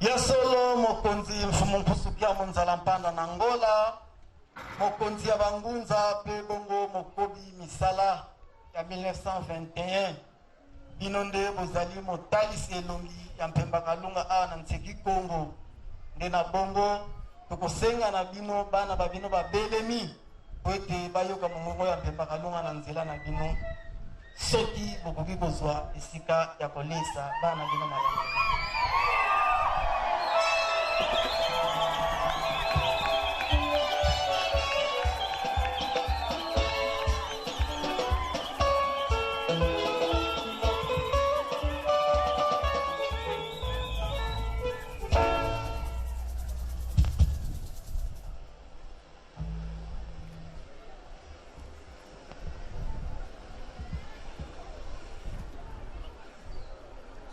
Ya solo, mokonzi Mfumu Nkusu Kiamu Nzala Mpanda na Angola, mokonzi ya bangunza mpe bongo mokobi misala ya 1921, bino nde bozali motalisi elongi ya Mpemba Kalunga awa na Nseki Kongo. Nde na bongo tokosenga na bino bana ba bino babelemi mpo ete bayoka mongongo ya Mpemba Kalunga na nzela na bino. Soki bokoki kozwa esika ya koleisa bana bino malamu.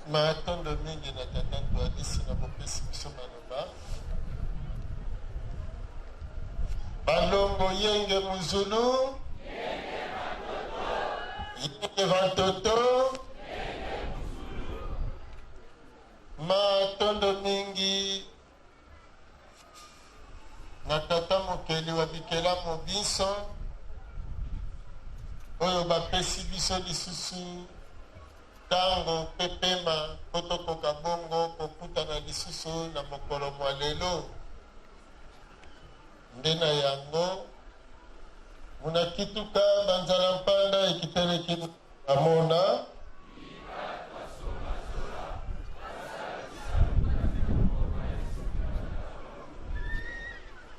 Matondo mingi na Tata Ntuadisi na bopesi biso maloba. Balongo yenge muzulu yenge vantoto matondo mingi Na Tata Mokeli wa bikelamu binso, oyo bapesi biso lisusu ntango mpe pema mpo tokoka bongo kokutana lisusu na mokolo mwa lelo. Nde na yango, munakituka banzala mpanda ekiteleki bamona.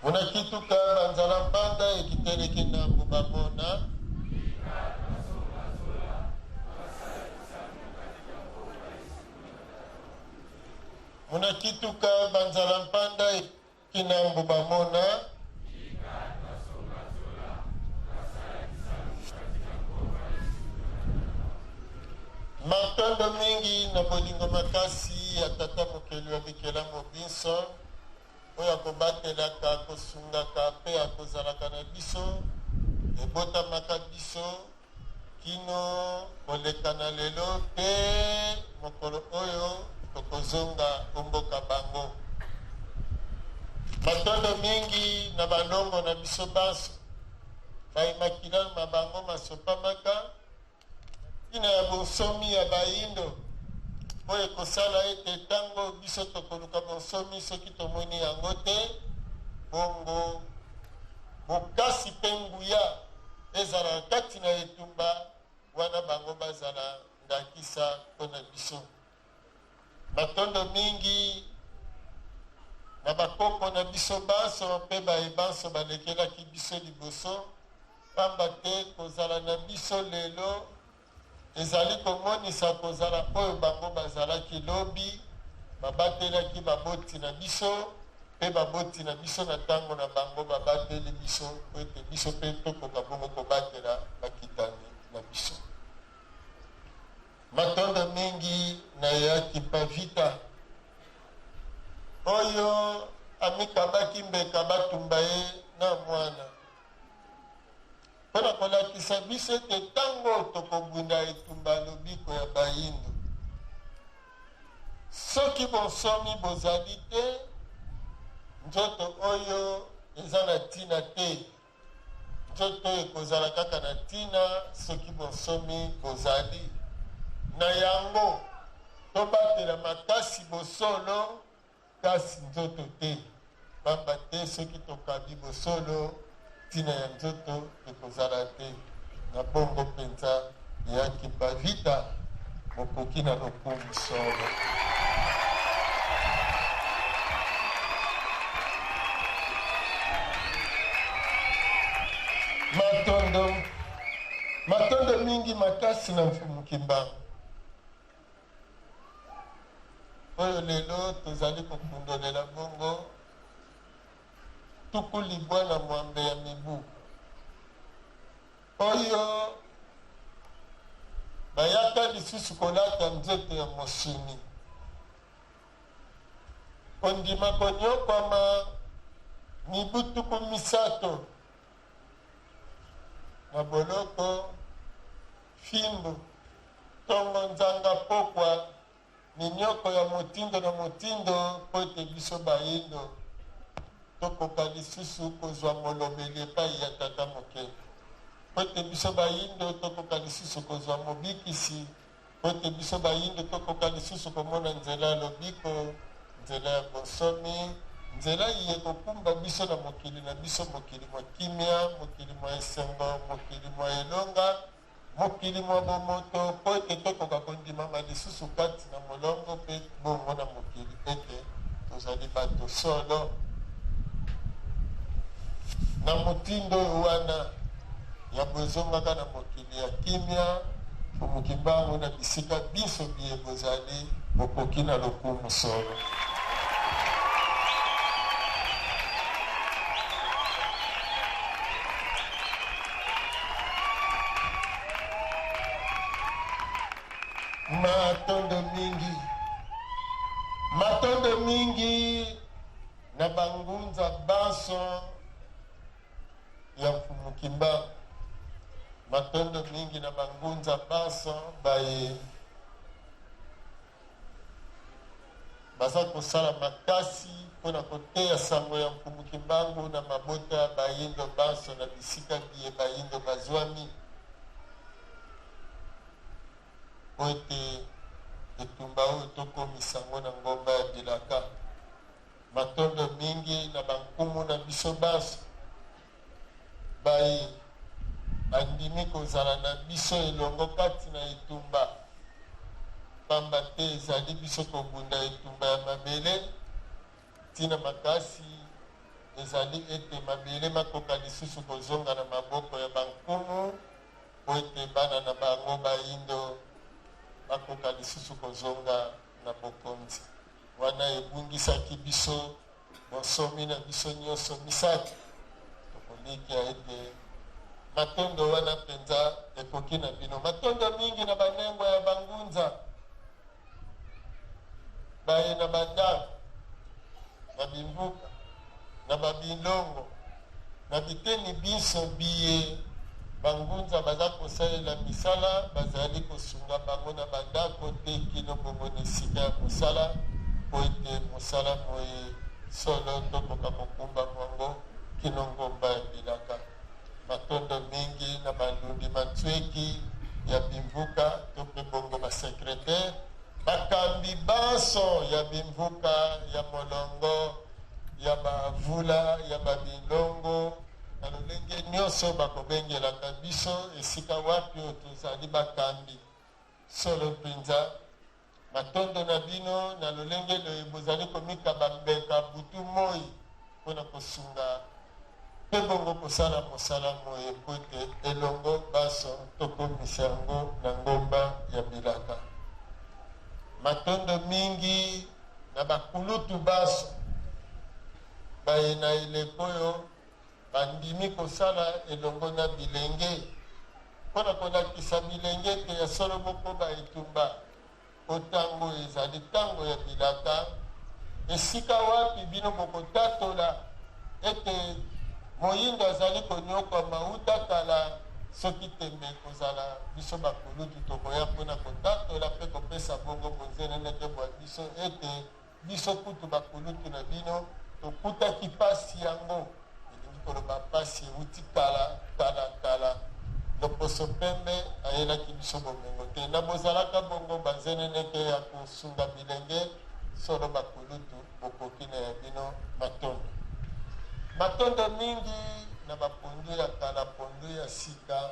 Munakituka banzala mpanda ekiteleki ndambo bamona. Munakituka banzala mpanda Kinambo bamona. Matondo mingi na bolingo makasi ya Tata Mokeli wa bikelamu binso, oyo akobatelaka, akosungaka mpe akozalaka na biso, ebotamaka biso kino koleka na lelo tee mokolo oyo tokozonga o mboka bango. Matondo mingi na balongo na biso banso baye makila ma bango masopamaka na ntina ya bonsomi ya baindo, oyo ekosala ete ntango biso tokoluka bonsomi soki tomoni yango te, bongo bokasi mpe nguya Ezala kati na etumba wana bango bazala ndakisa mpo na biso. Matondo mingi na bakoko na biso banso mpe baye banso balekelaki biso liboso, pamba te kozala na biso lelo Ezali komonisa kozala oyo bango bazalaki lobi, babatelaki baboti na biso, mpe baboti na biso na ntango na bango babateli biso, mpo ete biso mpe tokoka bongo kobatela bakitani na biso. Matondo mingi na ya Kimpa Vita, oyo amikabaki mbeka batumba ye na mwana. Mpo na kolakisa biso ete ntango oyo tokobunda etumba ya lobiko ya Bayindo, soki bonsomi bozali te, nzoto oyo eza na ntina te. Nzoto oyo ekozala kaka na ntina soki bonsomi bozali. Na yango, tobatela makasi bosolo Kasi nzoto te, pamba te soki tokabi bosolo, ntina ya nzoto ekozala te. Na bongo mpenza, ya Kimpa Vita, mokoki na lokumu solo. Matondo, matondo mingi makasi na Mfumu Kimbangu. Oyo lelo tozali kokundolela bongo 98 ya mibu oyo bayaka lisusu kolata nzoto ya mosuni, kondima konyokwama mibu 30 na boloko, fimbu, tongo nzanga pokwa. Minyoko ya motindo na motindo mpo ete biso bayindo tokoka lisusu kozwa molobeli epai ya Tata Mokeli, mpo ete biso bayindo tokoka lisusu kozwa Mobikisi, mpo ete biso bayindo tokoka lisusu komona nzela ya lobiko, nzela ya bonsomi, nzela iye ekokumba biso na mokili na biso, mokili mwa kimia, mokili mwa esengo, mokili mwa elonga. Mokili mwa bomoto, mpo ete tokoka kondimama lisusu kati na molongo mpe bongo na mokili ete tozali bato solo. Na motindo oyo wana ya bozongaka na mokili ya kimia, Mfumu Kimbangu na bisika binso biye bozali, bokoki na lokumu solo. Matondo mingi, matondo mingi na bangunza banso ya Mfumu Kimbangu, matondo mingi na bangunza banso baye Baza kosala makasi mpo na koteya sango ya Mfumu Kimbangu na mabota ya bayindo banso na bisika biye bayindo bazwami, mpo ete etumba oyo tokomisa yango na ngomba ya bilaka. Matondo mingi na bankumu na biso banso baye bandimi kozala na biso elongo kati na etumba, pamba te ezali biso kobunda etumba ya mabele. Ntina makasi ezali ete mabele makoka lisusu kozonga na maboko ya bankumu, mpo ete bana na bango bayindo bakoka lisusu kozonga na bokonzi. Wana ebungisaki biso bonsomi na biso nyonso misato, tokolikia ete matondo wana mpenza ekoki na bino. Matondo mingi na banengwa ya bangunza baye na bandako, na bimbuka, na babilongo, na biteni binso biye bangunza baza kosalela misala, bazali kosunga bango na bandako te kino bongo na esika ya mosala, mpo ete mosala moye solo tokoka kokumba mwango kino ngomba ya bilaka. Matondo mingi na bandundi mantsweki ya bimvuka to mpe bongo ba secretaires, bakambi banso ya bimvuka ya molongo, ya ba vula, ya ba bilongo, na lolenge nionso bakobengelaka biso esika wapi oyo tozali bakambi. Solo mpenza, matondo na bino na lolenge loye bozali komikaba mbeka butu moi mpo na kosunga mpe bongo kosala mosala moye mpo ete elongo banso tokomisa yango na ngomba ya bilaka. Matondo mingi na bakulutu banso baye na eleko oyo bandimi kosala elongo na bilenge mpo na kolakisa bilenge ete ya solo bokoba etumba, mpo ntango oyo ezali ntango ya bilaka, esika wapi bino bokotatola ete moyindo azali konyokwama uta kala. Soki tembe ekozala, biso bakulutu tokoya mpo na kotatola mpe kopesa bongo bonzeneneke bwa biso ete biso kutu bakulutu na bino tokutaki mpasi yango, elingi koloba mpasi euti kala, kala, kala. Loposo pembe ayelaki biso bomengo te. Na bozalaka bongo banzeneneke ya kosunga bilenge, solo bakulutu bokoki na ya bino matondo. Matondo mingi na ba pondu ya kala, pondu ya sika,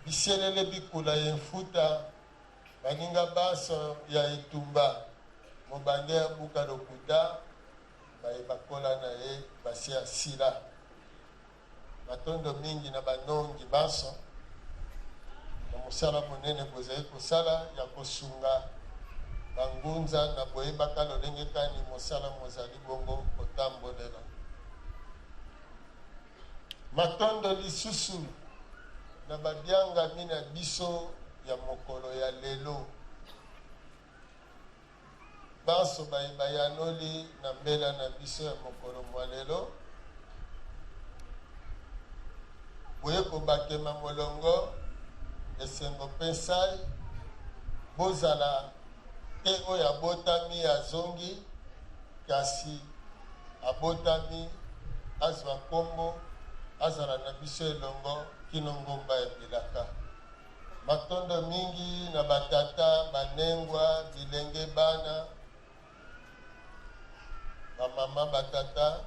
biselele bikula ye mfuta, baninga banso ya etumba, mobange abuka lokuta, baye bakola na ye basi asila. Matondo mingi na banongi banso na mosala monene bozali kosala ya kosunga bangunza na boyebaka lolenge kani mosala mozali bongo kotambolela. Matondo lisusu na babiangami na biso ya mokolo ya lelo banso baye bayanoli na mbela na biso ya mokolo mwa lelo. Boye kobakema molongo, esengo mpe nsai, bozala. te oyo abotami azongi, kasi abotami azwa nkombo, azala na biso elongo kino ngomba ya bilaka. Matondo mingi na batata, banengwa, bilenge, bana, bamama, batata,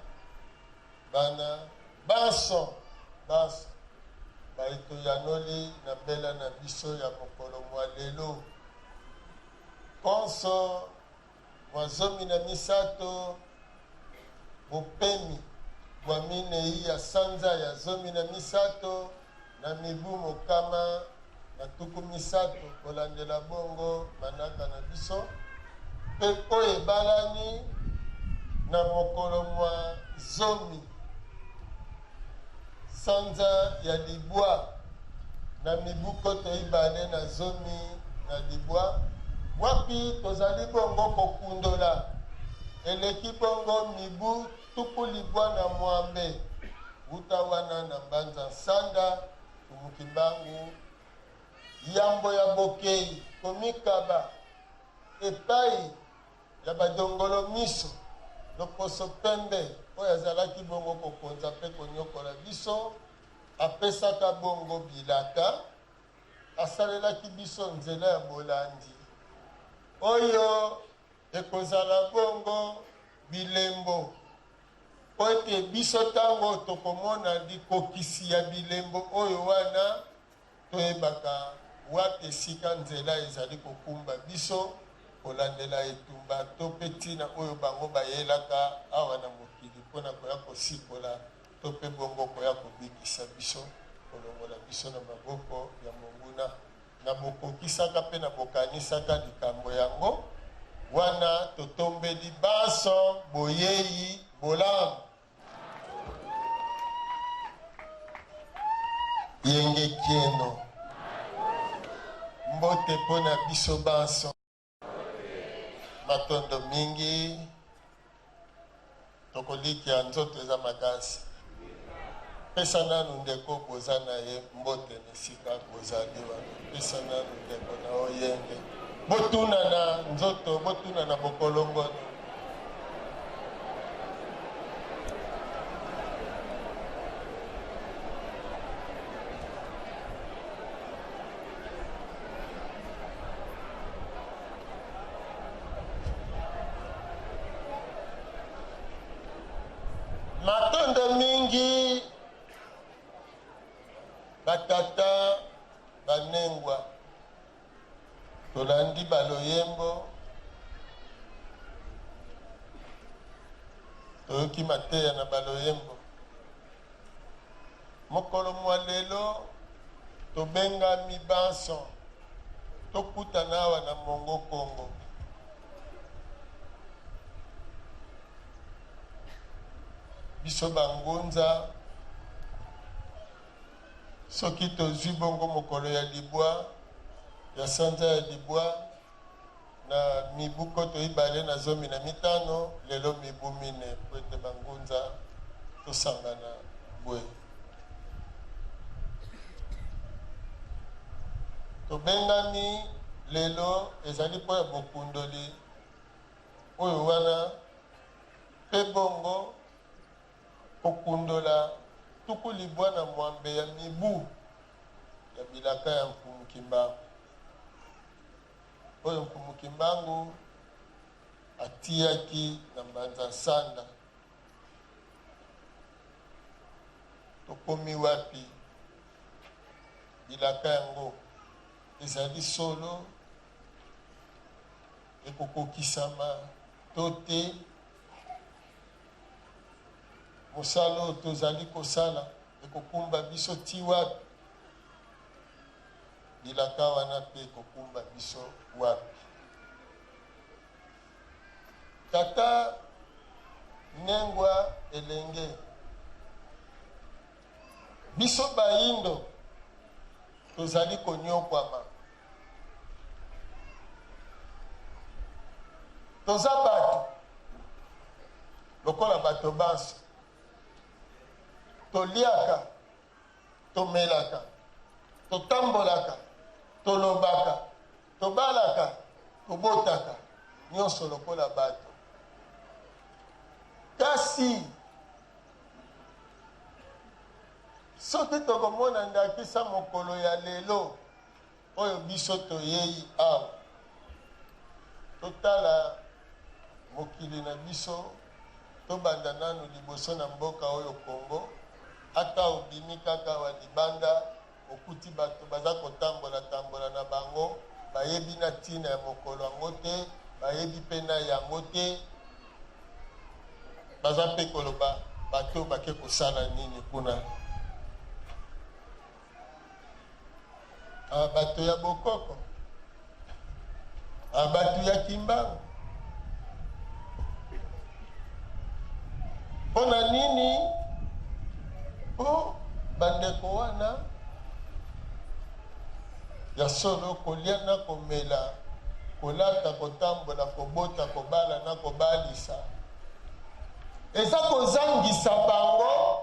bana, banso, banso baye toyanoli na mbela na biso ya mokolo mwa lelo, konso mwa 13, bopemi bwa minei ya sanza ya 13 na mibu 130, kolandela bongo manaka na biso, mpe oyo ebalani na mokolo mwa 10 sanza ya libwa na mibu 2019, wapi tozali bongo kokundola eleki bongo mibu 96 wuta wana na Mbanza Nsanda Mfumu Kimbangu yambo ya bokei komikaba epai ya badongolo miso loposo pembe oyo azalaki bongo kokonza mpe konyokola biso, apesaka bongo bilaka, asalelaki biso nzela ya bolandi oyo ekozala bongo bilembo, mpo ete biso ntango tokomona likokisi ya bilembo oyo wana, toyebaka wapi esika nzela ezali kokumba biso kolandela etumba to mpe ntina oyo bango bayelaka awa na mokili mpo na koya kosikola to mpe bongo koya kobikisa biso, kolongola biso na maboko ya monguna. Na bokokisaka mpe na bokanisaka likambo yango wana, totombeli banso boyei bolamu. Yenge kieno. Mbote mpo na biso banso. Matondo mingi. Tokolikia nzoto eza makasi. Pesa nanu ndeko boza na ye mbote na esika bozali wana. Pesa nanu ndeko na yo yenge. Botunana nzoto, botunana bokolongono. Matondo mingi batata banengwa, tolandi baloyembo, toyoki mateya na baloyembo. Mokolo mwa lelo tobengami banso tokutana awa na Mongo Kongo. Biso bangunza soki tozwi bongo mokolo ya libwa ya sanza ya libwa na mibu 2015, lelo mibu mine po ete bangunza tosangana bwe. Tobengami lelo ezali mpo ya bokundoli oyo wana mpe bongo kokundola 96 ya mibu ya bilaka ya Mfumu Kimbangu, oyo Mfumu Kimbangu atiyaki na Mbanza Nsanda. Tokomi wapi? Bilaka yango ezali solo ekokokisama to te? Mosala oyo tozali kosala ekokumba biso tii wapi? Bilaka wana mpe ekokumba biso wapi? Tata Nengwa elenge, biso bayindo tozali konyokwama. Toza bato lokola bato banso, toliaka, tomelaka, totambolaka, tolobaka, tobalaka, tobotaka. nyonso lokola bato. Kasi soki tokomona ndakisa mokolo ya lelo oyo biso toyei awa, totala mokili na biso, tobanda nanu liboso na mboka oyo Congo, ata obimi kaka awa libanda, okuti bato baza kotambola tambola na bango, bayebi na tina ya mokolo yango te, bayebi pe na yango te, baza pe koloba bato bake kosala nini kuna. Ah, bato ya bokoko, ah, bato ya Kimbangu. Mpo na nini? Mpo bandeko wana ya solo kolia na komela, kolata, kotambola, kobota, kobala na kobalisa eza kozangisa bango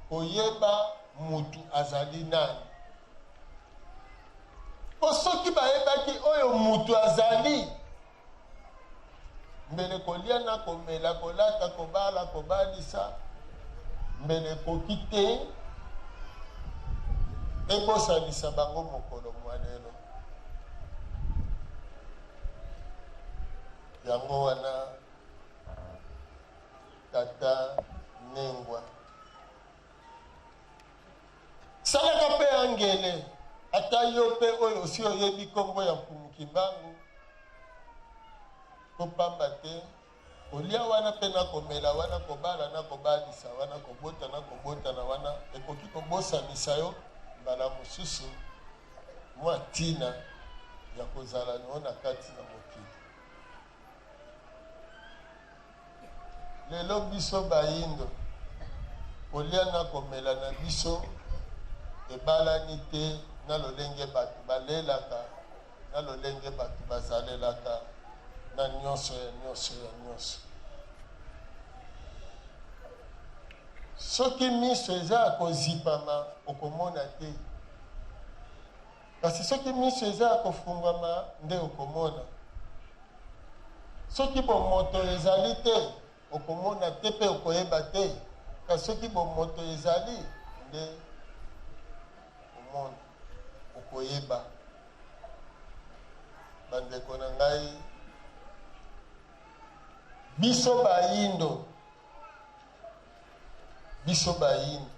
koyeba mutu azali nani. Mpo soki bayebaki oyo mutu azali, mbele kolia na komela, kolata, kobala, kobalisa, mbele ekoki te ebosanisa bango mokolo mwa lelo. Yango wana Tata Nengwa. Salaka mpe angele, ata yo mpe oyo osi oyebi nkombo ya Mfumu Kimbangu, mpo pamba te kolia wana mpe na komela wana, kobala na kobalisa wana, kobota na kobotana wana, ekoki kobosanisa yo mbala mosusu mwa ntina ya kozala no na kati na mokili. Lelo biso bayindo kolia na komela na biso ebalani te na lolenge bato balelaka, na lolenge bato bazalelaka, na nyonso ya nyonso ya nyonso. Soki miso eza ya kozipama, okomona te. Kasi soki miso eza ya kofungwama, nde okomona. Soki bomoto ezali te, okomona te mpe okoyeba te. Kasi soki bomoto ezali, nde okomona, okoyeba. Bandeko na ngai, biso bayindo, biso bayindo,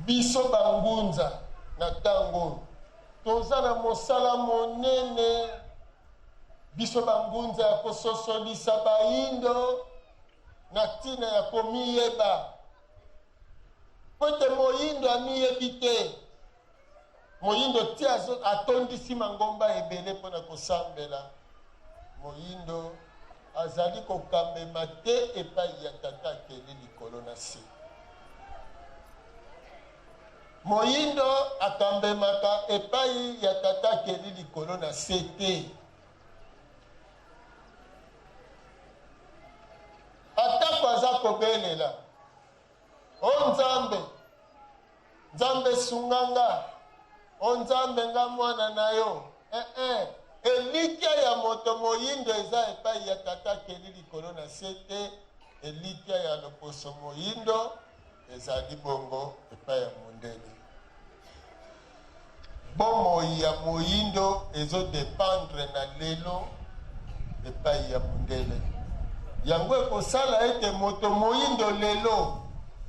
biso bangunza na ntango oyo toza na mosala monene, biso bangunza ya kososolisa bayindo na ntina ya komiyeba, mpo ete moyindo amiyebi te. Moyindo ti atondisi mangomba ebele mpo na kosambela, moyindo azali kokambema te epai ya Tata akeli likolo na se. Moyindo akambemaka epai ya Tata akeli likolo na se te. Atako aza kobelela, O Nzambe, Nzambe sunga nga, O Nzambe nga mwana na yo, eh eh. Elikya ya moto moyindo eza epai ya Tata akeli likolo na se te, elikya ya loposo moyindo ezali bongo epai ya mondele. Bomoi ya moyindo ezo dependre na lelo epai ya mondele. Yango ekosala ete moto moyindo lelo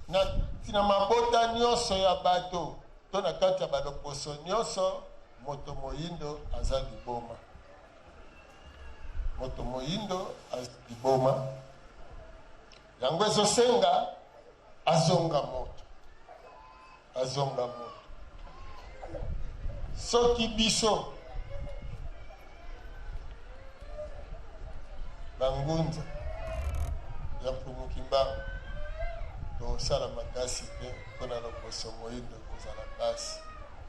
na na mabota nyonso ya bato to na kati ya baloposo nyonso, moto moyindo aza liboma. Moto moyindo aza liboma. Yango ezosenga azonga moto, azonga moto. Soki biso bangunza ya Mfumu Kimbangu tosala makasi te mpo na loposo moyindo ekozala mpasi.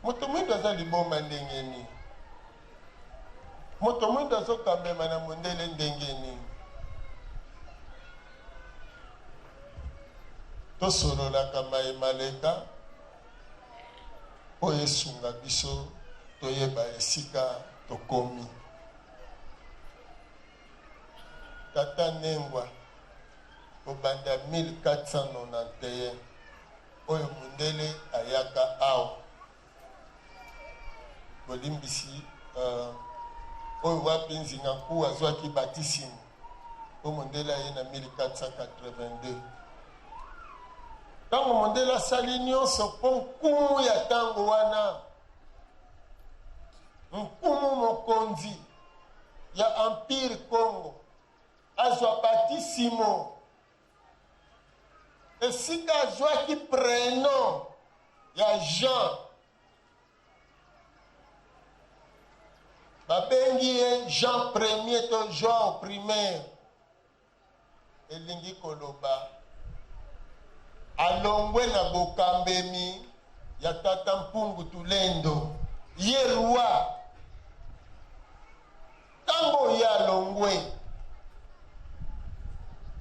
Moto moyindo aza liboma ndenge nini? Moto mwindo azokambema na mondele ndenge nini? Tosololaka maye maleka mpo esunga biso toyeba esika tokomi. Tata Nengwa kobanda 1491 oyo mundele ayaka awa, bolimbisi, oyo wapi Nzinga Nkuwu azwaki batisimo, po mondele aye na 1482. Ntango mondele asali nyonso mpo nkumu ya ntango wana, nkumu mokonzi ya Empire Kongo azwa batisimo, esika azwaki prenom ya Jean, babengi ye Jean Premier to Joao Primaire, elingi koloba alongwe na bokambemi ya tata Mpungu Tulendo, ye roi. Ntango ye alongwe,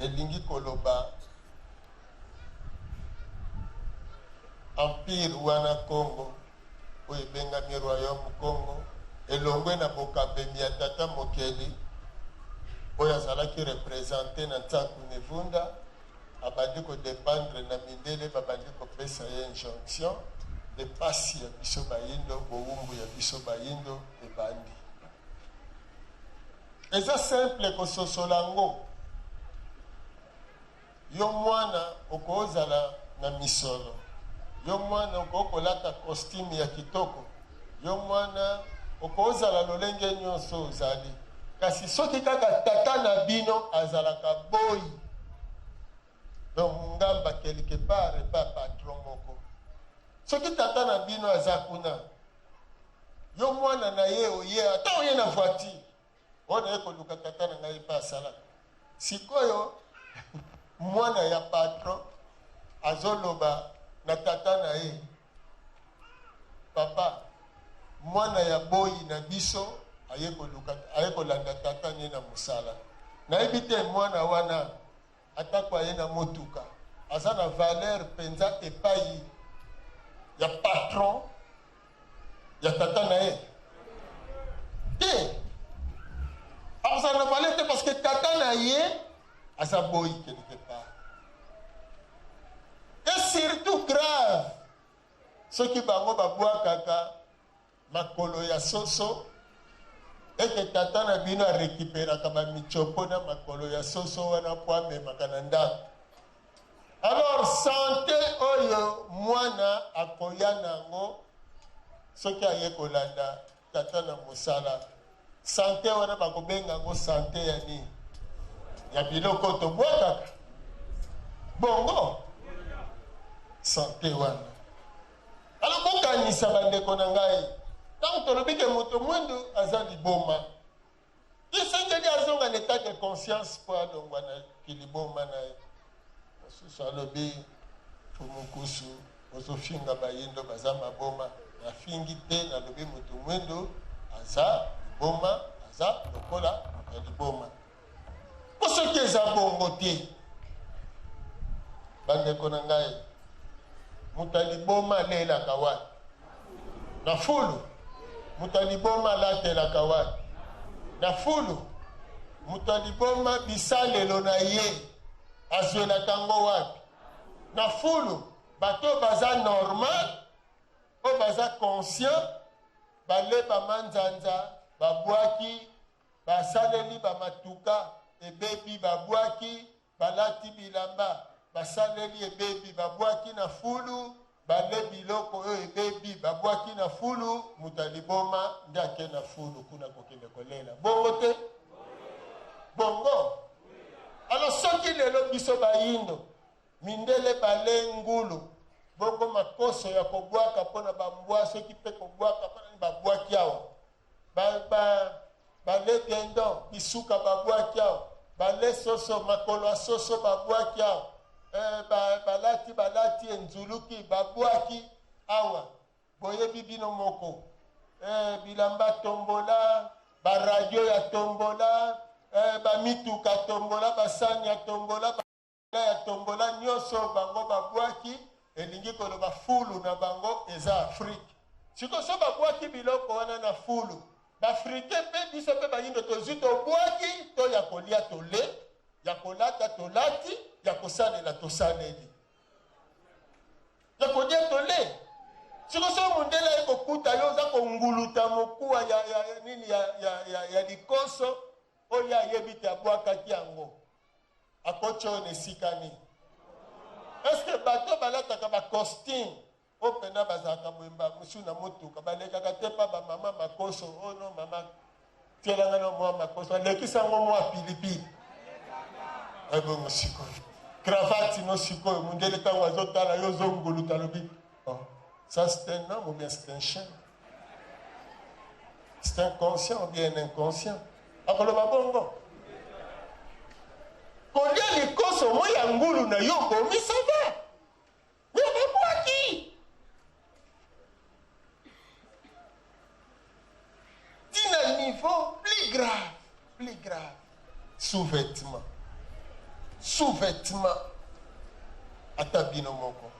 elingi koloba empire wana Congo oyo ebengami Royaume Congo elongwe na bokambemi ya tata Mokeli oyo azalaki represente na Nsaku ne Vunda, abandi ko dependre na mindele, babandi kopesa ye injonction nde pasi ya biso bayindo, bowumbu ya biso bayindo ebandi. Eza simple kososola yango. Yo mwana okozala na misolo, yo mwana okoki kolata costume ya kitoko, yo mwana okozala lolenge nyonso ozali, kasi soki kaka tata na bino azalaka boyi, donc mungamba quelque part epa patron moko, soki tata na bino aza kuna, yo mwana na ye oye, ata oye na voiture, oyo naye koluka tata na ngai mpe asalaka. Sikoyo mwana ya patron azoloba na tata na ye, papa, mwana ya boyi na biso aye koluka, aye kolanda tata ne na mosala. Nayebi te mwana wana atako aye na motuka aza na valeur mpenza epai ya patron ya tata na ye te. Akozala na valeur te parce que tata na ye aza boyi quelque part. Et surtout grave soki bango babwakaka makolo ya soso, eke tata na bino arekiperaka bamichopo na makolo ya soso wana mpo amemaka na ndako. Alors sante oyo mwana akoya nango soki aye kolanda tata na mosala, sante wana bakobenga yango sante ya nini? Ya biloko tobwakaka bongo sante wana. Alors bokanisa bandeko na ngai, ntango tolobi ke moto mwindu aza liboma, esengeli azonga na etat de conscience mpo alongwa na kiliboma na ye. Mosusu alobi Fumukusu ozofinga bayindo baza maboma. Nafingi te, nalobi moto mwindu aza liboma, aza lokola ya liboma. Mpo soki eza bongo te, bandeko na ngai, moto ya liboma alelaka wapi? Na fulu. Moto ya liboma alatelaka wapi? Na fulu. Moto ya liboma bisalelo na ye azwelaka yango wapi? Na fulu. Bato oyo baza normal, oyo baza conscient, baleba manzanza, babwaki, basaleli bamatuka ebebi, babwaki, balati bilamba basaleli ebebi, babwaki na fulu, bale biloko oyo ebebi, babwaki na fulu. Moto ya liboma nde ake na fulu kuna kokende kolela bongo te, bongo. Alors soki lelo biso bayindo mindele bale ngulu bongo makoso ya kobwaka mpona bambwa, soki mpe kobwaka mpona babwaki awa, bale dindon bisuka babwaki awa, bale soso makolo ya soso babwaki awa, balati balati enzuluki babwaki awa, boyebi bino moko, bilamba tombola, baradio ya tombola, bamituka tombola, basani ya tombola, ya tombola, nyonso bango babwaki, elingi koloba fulu na bango eza Afrike. Sikoyo so babwaki biloko wana na fulu, baafrike mpe biso mpe bayindo tozwi tobwaki to ya kolia tole. Ya kolata tolati, ya kosalela tosaleli. Ya kolia tole. Siko soki mondele aye kokuta yo oza konguluta mokuwa ya, ya, ya nini ya, ya, ya, ya likoso oyo ayebi te abwakaki yango, akotya oyo na esika nini? Eske bato balataka bacostume oyo mpena bazalaka boye mosusu na motuka balekaka te mpa bamama makoso oyo oh no mama tielanga na mwa makoso alekisa yango mwa pilipili ebongo sikoyo cravate no sikoyo mondele ntango azotala yo ozonguluta alobi oh, ça c'est un homme ou bien c'est un chien c'est un conscient ou bien un inconscient akoloba bongo kolia likoso moi ya ngulu na yo obomi ça va Mais babwaki tina niveau plus grave, plus grave, sous-vêtement, sous-vêtement. Ata bino moko,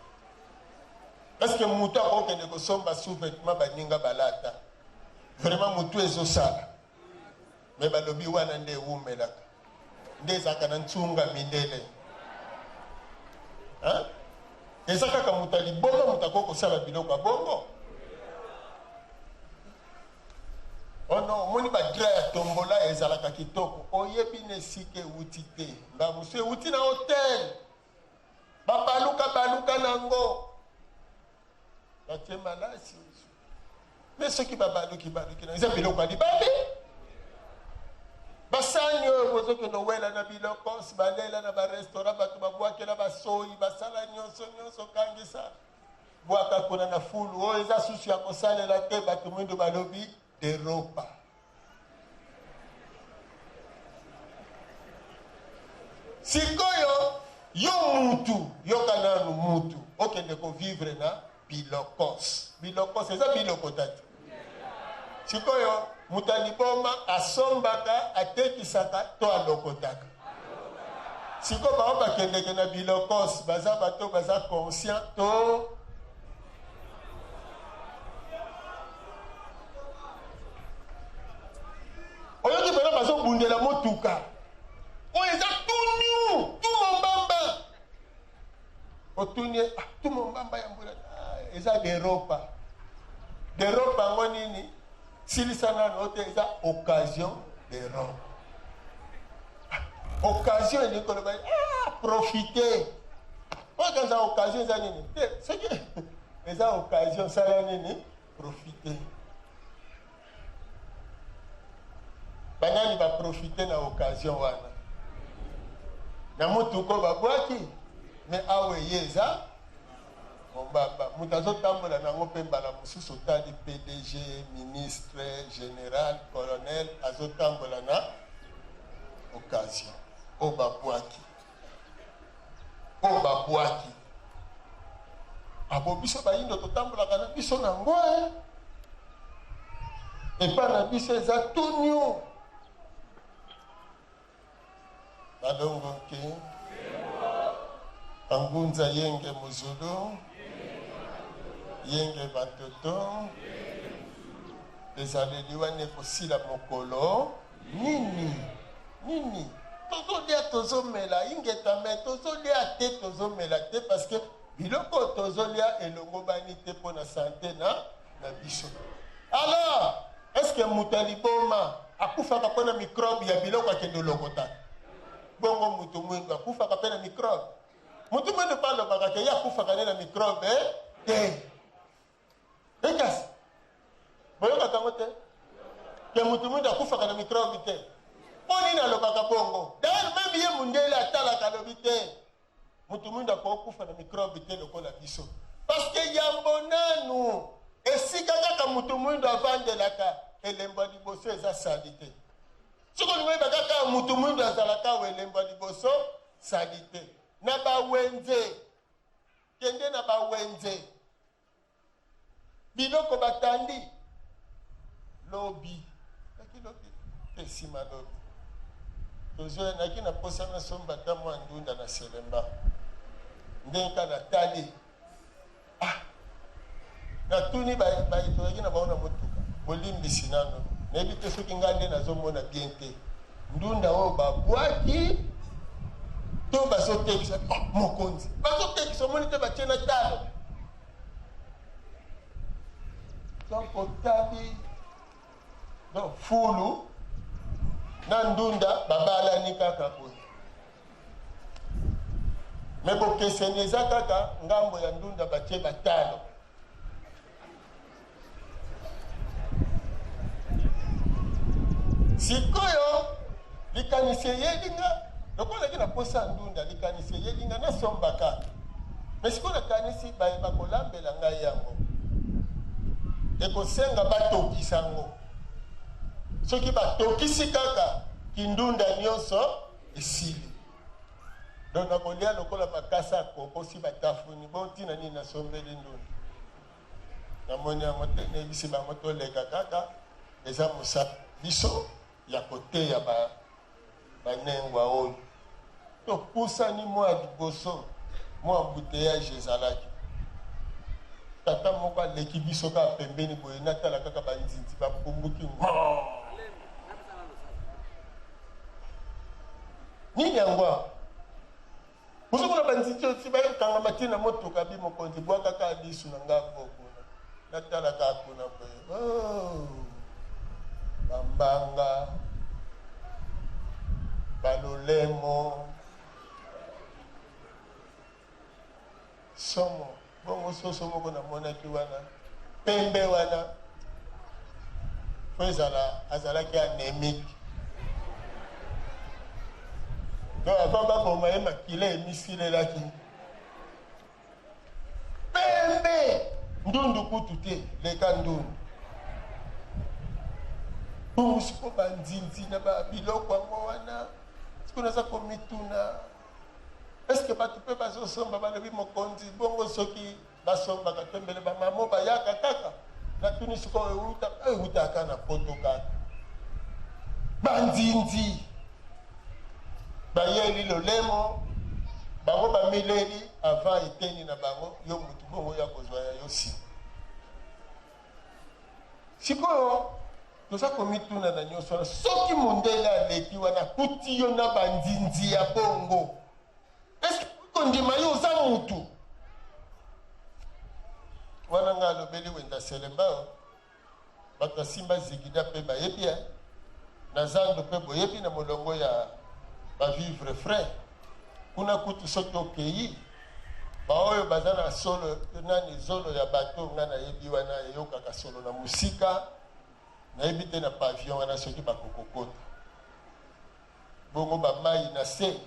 est-ce que moto akokende kosomba sous-vêtement baninga balata? Vraiment motu ezosala, me balobi wana nde ewumelaka, nde ezalaka na ntunga mindele. Hein? Eza kaka moto ya liboma moto akoki kosala biloko ya bongo. Oh non, omoni badra ya tombola ezalaka kitoko, oyebi na esika ewuti te, mbala mosusu ewuti na hotel, babaluka baluka nango, batie malasi. Me soki babaluki baluki na eza biloko ya libabe. Basani oyo bozokende owela na bilokos, balela na barestaurant, bato babwakela basoi, basala nyonso nyonso, kangisa bwaka kuna na fulu oyo eza susu ya kosalela te. Bato mwindu balobi deropa. Sikoyo yo mutu, yoka nanu, mutu okende kovivre na bilokos. Bilokos eza biloko tati. Sikoyo moto ya liboma asombaka, atekisaka to alokotaka. Sikoyo bango bakendeke na bilokos, baza bato baza conscient to oyoki mpena bazobundela motuka oyo eza tout new, tout mombamba. Otuni ah, tout mombamba ya mbula ah, eza deropa. Deropa yango nini? Silisa nano ote eza occasion d'Europe. Ah, occasion elingi koloba ah, profite. Oyo kanza occasion eza nini? Te, soki eza occasion sala nini? Profite. Banani ba profite na occasion wana? Na motuko babwaki, me awa eye eza mombamba, moto azotambola nango mpe mbala mosusu otali PDG, ministre, general, colonel azotambola na occasion oyo babwaki, oyo babwaki. Abo biso bayindo totambolaka na biso na ngo eh. Epa na biso eza tout new. Balongo nke Angunza yenge muzulu yenge batoto ezaleli wana ekosila mokolo nini nini? Tozolia tozomela ingeta, me tozolia te tozomela te parce que biloko oyo tozolia elongobani te mpo na sante na na biso. Alors est ce que moto ya liboma akufaka mpo na microbe ya biloko akende olokota? Bongo moto mwindu akufaka mpe na microbe? Moto mwindu mpe alobaka ke ye akufaka nde na microbe te. Ekasi boyokaka yango te ke moto mwindu akufaka na microbe te? Mpo nini alobaka bongo? D'ailleurs meme ye mondele atalaka alobi te moto mwindu akokufa na microbe te lokola biso, parce que yambo nanu esika kaka moto mwindu avandelaka, elembo ya liboso eza salite. Soki olingi oyeba kaka moto mwindu azalaka awa, elembo ya liboso salite. Na bawenze, kende na bawenze, biloko batandi lobi naki lobi te nsima lobi tozoya naki na posa nasomba ata mwa ndunda na selemba ndenge ka natali ah, natuni tozalaki na bango na motuka, bolimbisi nano nayebi te soki ngai nde nazomona bien te, ndunda oyo babwaki. Nini oyo bazotekisa? Oh, mokonzi, bazotekisa, omoni te batie na talo. Donc otali, donc fulu na ndunda babalani kaka boye, me bokeseni eza kaka ngambo ya ndunda batie batalo. Sikoyo likanisi eyeli nga, lokola nazalaki na posa ya ndunda, likanisi eyeli nga nasomba kaka. Me sikoyo nakanisi baye bakolambela ngai yango, ekosenga batokisa yango. Soki batokisi kaka, kindunda nyonso esili. Donc nakolia lokola makasa ya koko si batafuni. Bon, ntina nini nasombeli ndunda? Namoni yango te, nayebisi bango toleka kaka, eza mosala biso ya koteya ba banengwa oyo. Topusani mwa liboso, mwa embouteillage ezalaki. Tata moko aleki biso kaka pembeni boye, natala kaka banzinzi bapumbuki. Nini yango awa? Bozomona banzinzi oyo ti bayokangama ti na motuka bi mokonzi bwaka kaka lisu na ngambo kuna. Natala kaka kuna boye. Oh, bambanga, balolemo, somo. Bongo soso moko namonaki wana pembe wana fo ezala azalaki anemique. Donc avant baboma ye makila emisilelaki pembe, ndundu kutu te, leka ndundu. Bongo sikoyo banzinzi na biloko yango wana, sikoyo naza komituna, eske bato mpe bazosomba? Balobi mokonzi, bongo soki basombaka te, mbele bamamo bayaka kaka. Natuni sikoyo, eutaka na poto kaka banzinzi bayeli lolemo, bango bamileli avant eteni na bango, yo mutu bongo ya kozwa ya yo nsima. Sikoyo toza komituna na nyonso wana, soki mondele aleki wana akuti yo na banzinzi ya bongo, eske kondima yo oza mutu wana? Ngai alobeli Wenda Selembao, bato asimba zigida mpe bayebi na zando mpe boyebi na molongo ya bavivre frais kuna kutu. Soki okei, baoyo baza na solo nani, zolo ya bato, ngai nayebi wana eyokaka solo na mosika. Nayebi te na pavillon wana soki bakokokota bongo bamai na se,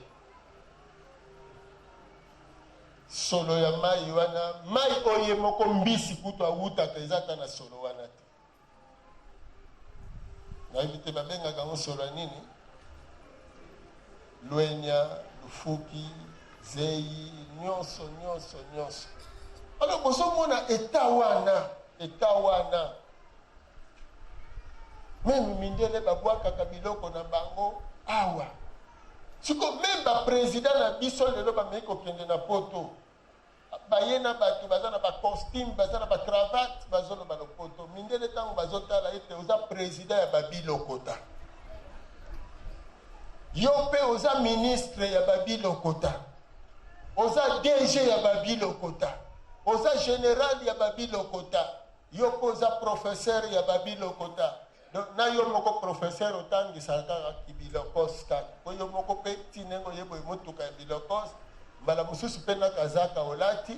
solo ya mai wana, mai oyo ye moko mbisi kutu awutaka, eza ata na solo wana te. Nayebi te babengaka yango solo ya nini, lwenya, lufuki, zei, nyonso nyonso nyonso. Alors bozomona eta wana, eta wana même mindele babwakaka biloko na bango awa. Siko même baprésident na biso lelo bamei kokende na poto, baye na bato baza na bacostume, baza na bacravate, bazoloba lopoto. Mindele ntango bazotala ete oza président ya babilokota, yo mpe oza ministre ya babilokota, oza DG ya babilokota, oza général ya babilokota, yo mpe oza professeur ya babilokota. Donc na yo moko professeur otangisaka kaka kibilokos kaka, po yo moko mpe ntinengo oyeboye motuka ya bilokos, mbala mosusu mpe na kazaka olati.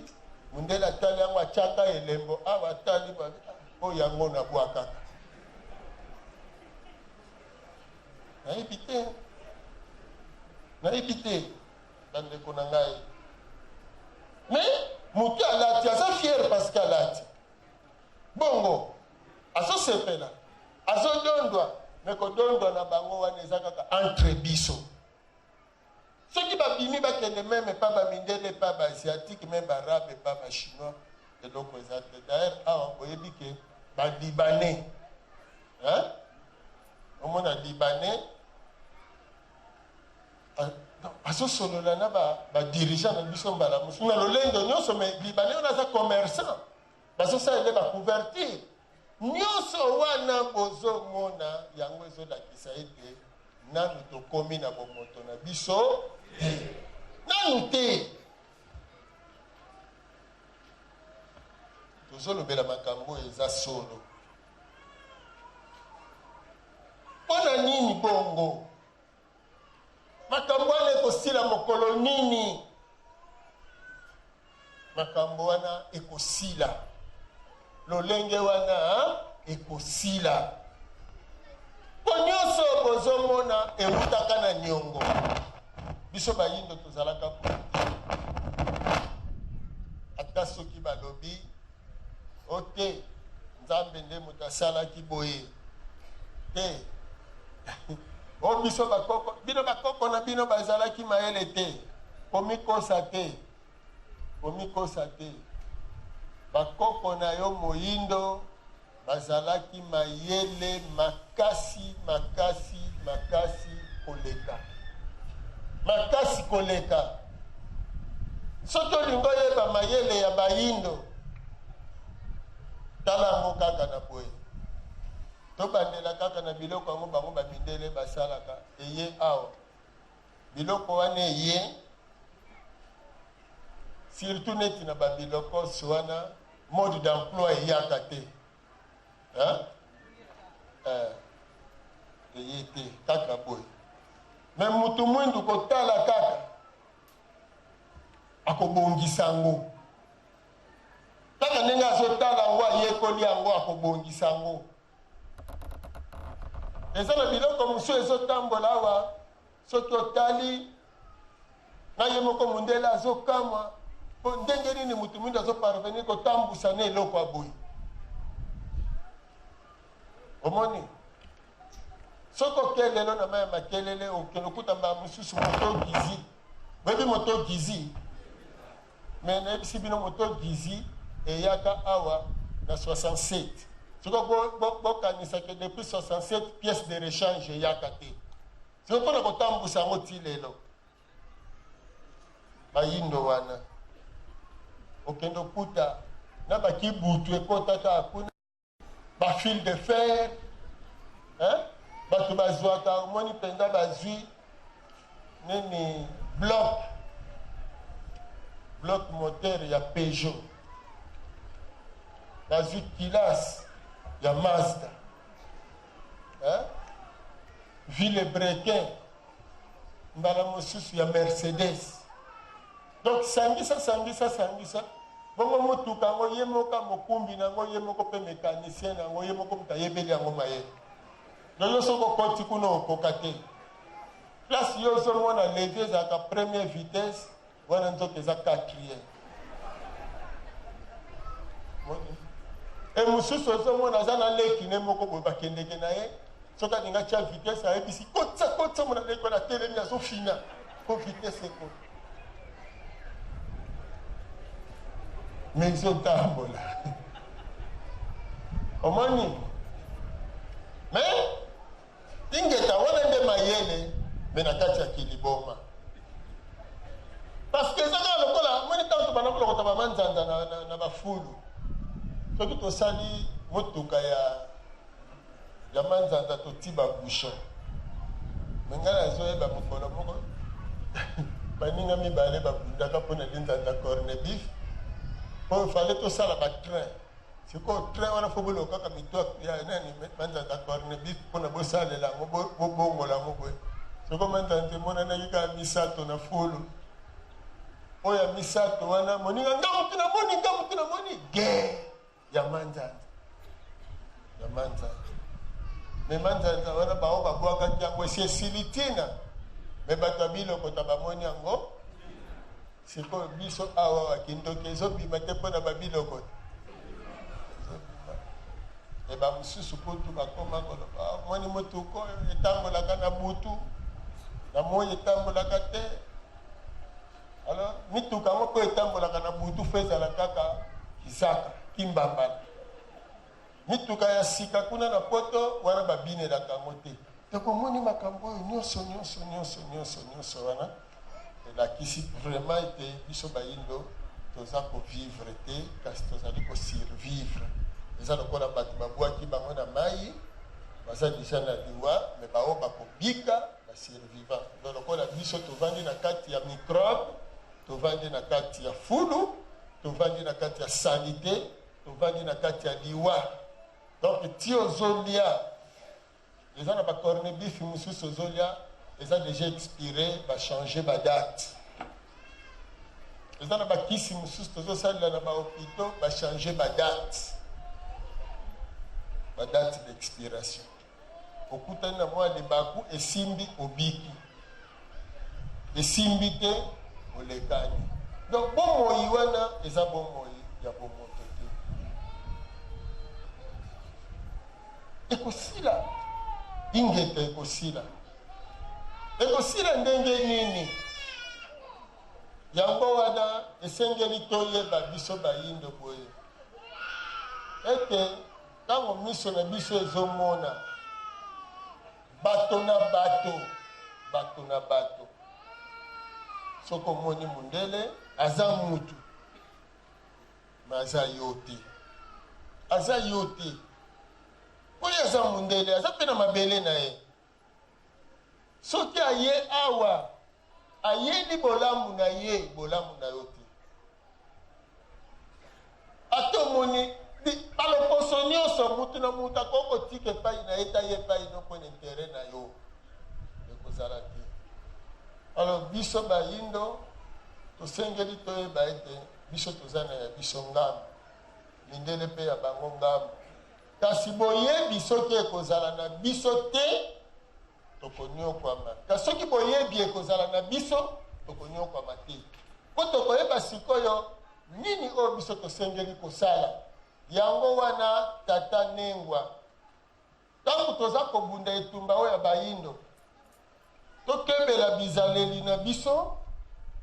Mondele atali yango, atiaka elembo awa, atali oyo yango nabwakaka. Nayebi te, nayebi te, bandeko na ngai. Mais motu alati, aza fier parce que alati bongo, azosepela, azodondwa. Me kodondwa na bango wana eza kaka entre biso. Soki babimi, bakende même pa bamindele, pa baasiatique, même baarabe, pa bachinois, eloko eza te. D'ailleurs awa boyebi ke balibanais, hein? Omona libanais azosolola na badirigeant na biso mbala mosusu na lolendo nyonso, mais libanais wana aza commerçant, bazosalela bacouverture nyonso wana. Bozomona yango ezolakisa ete nanu tokomi na bomoto na biso te na Nanu te. Tozolobela makambo oyo eza solo. Mpo na nini bongo? Makambo wana ekosila mokolo nini? Makambo wana ekosila. Lolenge wana ekosila. Mpo nyonso bozomona ewutaka na niongo. Biso bayindo tozalaka boye te. Ata soki balobi o te, Nzambe nde moto asalaki boye te. O biso bakoko, bino bakoko na bino bazalaki mayele te. Komikosa te, komikosa te. Bakoko na yo moyindo bazalaki mayele makasi, makasi, makasi koleka, makasi koleka. Soki olingi oyeba mayele ya bayindo, tala yango kaka na boye. Tobandela kaka na biloko yango bango ba mindele basalaka eye awa. Biloko wana eye surtout neti na ba bilokos wana mode d'emploi eyaka te. Hein? Eh, eye te kaka boye. Mais mutu mwindu kotala kaka akobongisa yango. Kaka ndenge azotala yango, ayekoli yango, akobongisa yango. Eza na biloko mosusu ezotambola awa, soki otali na ye moko mondele azokamwa mpo ndenge nini moto mwindu azoparvenir kotambusa na eloko ya boye. Omoni, soki oke lelo na mai ya makelele, okende okuta mbala mosusu moto gizi. Boyebi moto gizi? Mais nayebisi bino moto gizi eyaka awa na 67. Sikoyo bokanisa ke depuis 67 pièce de rechange eyaka te. Sikoyo mpona kotambusa yango ti lelo bayindo wana okende okuta na bakibutu ekotaka kuna ba fil de fer, hein? Bato bazwaka, omoni mpenza bazwi nini bloc moteur ya Peugeot, bazwi kilas ya Mazda, hein? Vilebrequin mbala mosusu ya Mercedes. Donc sangisa sangisa sangisa bongo motuka yango ye moko mokumbi na yango, ye moko mpe mécanicien na yango, ye moko moto ayebeli yango mayele. Donc yo soki okoti kuna okoka te. Place yo ozomona levier ezalaka première vitesse, wana nzoto eza quatrième. E mosusu ozomona aza na leki ne moko boye bakendeke na ye, soki alingi atia vitesse ayebisi kotisa kotisa, mona leki wana atelemi azofina po vitesse ekota. Mais ezotambola, omoni. Mais ingeta wana nde mayele, me na kati ya kiliboma, parce que eza kaka lokola omoni ntango tobanda kolokota bamanzanza na bafulu. Soki tosali motuka ya manzanza, toti babouchon. Me ngai nazoyeba mokolo moko baninga mibale babundaka mpona linzanza corne beef, mpo fale tosala batrain. Sikoyo train wana fo boloka kaka mito ya nani manzanza corne beef mpona bosalela yango, bobongola yango boye. Sikoyo manzanza emonanaki kaka misato na fulu. Oyo ya misato wana, moninga nga motu namoni, nga motu namoni guerre ya manzanza, ya manzanza. Me manzanza wana bao babwakaki yango esi esili ntina, me bato ya bilokota bamoni yango. Sikoyo biso awa kindoki ezobima te mpona babilokota ezobima. E bamosusu kutu bakoma koloba, moni motuka oyo etambolaka na butu, na moi etambolaka te. Alors mituka yango mpo etambolaka na butu, fo ezala kaka kizaka kimbambala. Mituka ya sika kuna na poto wana babinelaka yango te. Tokomoni makambo oyo nyonso nyonso nyonso nyonso nyonso wana elakisi vraiment ete biso bayindo toza kovivre te, kasi tozali kosurvivre. Eza lokola bato babwaki bango na mai, baza deja na liwa, me bao bakobika, basurvivant. Donc lokola biso tovandi na kati ya microbe. Tovandi na kati ya fulu, tovandi na kati ya salite, tovandi na kati ya liwa. Donc ti ozolia, eza na ba corne beef mosusu ozolia eza deja expire, ba changer ba date. Eza na bakisi mosusu tozosalela na ba hôpitaux, ba changer ba date, ba date d'expiration. Okutani na mwa libaku, esimbi, obiki, esimbi te, olekani. Donc bomoi wana eza bomoi ya bomoto te, ekosila. Ingeta, ekosila. Ekosila ndenge nini? Yango wana esengeli toyeba biso bayindo boye ete ntango miso na biso ezomona bato na bato, bato na bato, soki omoni mundele aza mutu, me aza yo te, aza yo te. Oyo aza mundele aza mpe na mabele na ye. Soki aye awa, ayeli bolamu na ye, bolamu na yo te. Ata omoni baloposo nyonso, mutu na mutu akoki kotika epai na ye ta ye epai no mpo na interet na yo, ekozala te. Alors biso bayindo tosengeli toyeba ete biso toza na ya biso ngambo, mindele mpe ya bango ngambo. Kasi boyebi soki ekozala na biso te, tokonyokwama. Kasi soki boyebi ekozala na biso, tokonyokwama te, mpo tokoyeba sikoyo nini oyo biso tosengeli kosala. Yango wana tata Nengwa, ntango toza kobunda etumba oyo ya bayindo, tokebela bizaleli na biso,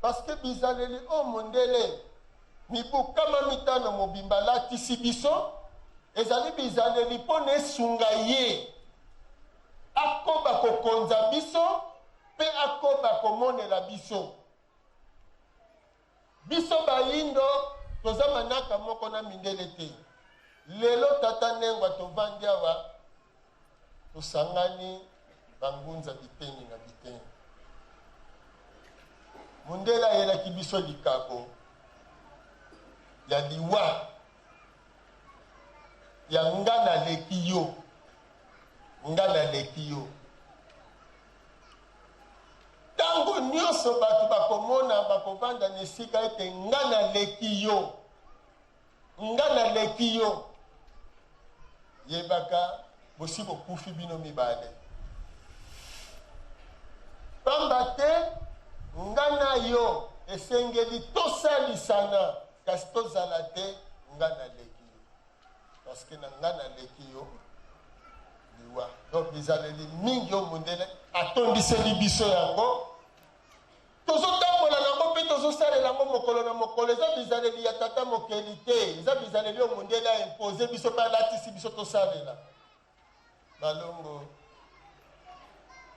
parce que bizaleli oyo mondele mibu 50 mobimba alatisi biso ezali bizaleli mpo na esunga ye akoba kokonza biso mpe akoba komonela biso. Biso bayindo toza manaka moko na mindele te. Lelo tata Nengwa tovandi awa, tosangani bangunza biteni na biteni. Mundele ayelaki biso likabo ya liwa ya nga naleki yo, nga naleki yo. Ntango nyonso bato bakomona, bakovanda na esika ete nga naleki yo, nga naleki yo, yebaka bosi bokufi bino mibale. Pamba te nga na yo esengeli tosalisana, kasi tozala te nga naleki yo, parce que na nga naleki yo, liwa. Donc bizaleli mingi oyo mondele atondiseli biso yango, tozotambola nango mpe tozosalela yango mokolo na mokolo, eza bizaleli ya tata mokeli te, eza bizaleli oyo mondele aimpose biso mpe alatisi biso tosalela. Balongo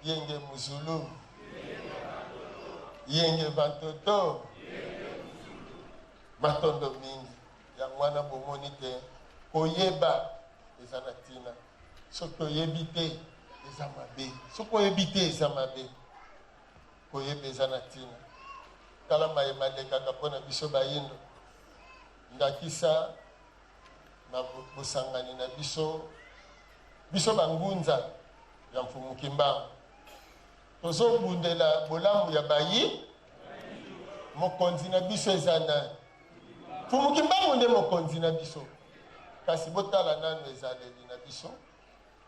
yenge muzulu, yenge vantoto, matondo mingi. Yango wana bomoni te koyeba eza na ntina. Soki oyebi te eza mabe, soki oyebi te eza mabe. Koyeba eza na ntina. Tala maye malekaka mpo na biso bayindo, ndakisa na bosangani na biso, biso bangunza ya Mfumu Kimbangu, tozobundela bolamu ya bayi. Mokonzi na biso eza nani? Mfumu Kimbangu nde mokonzi na biso. Kasi botala nanu ezaleli na biso.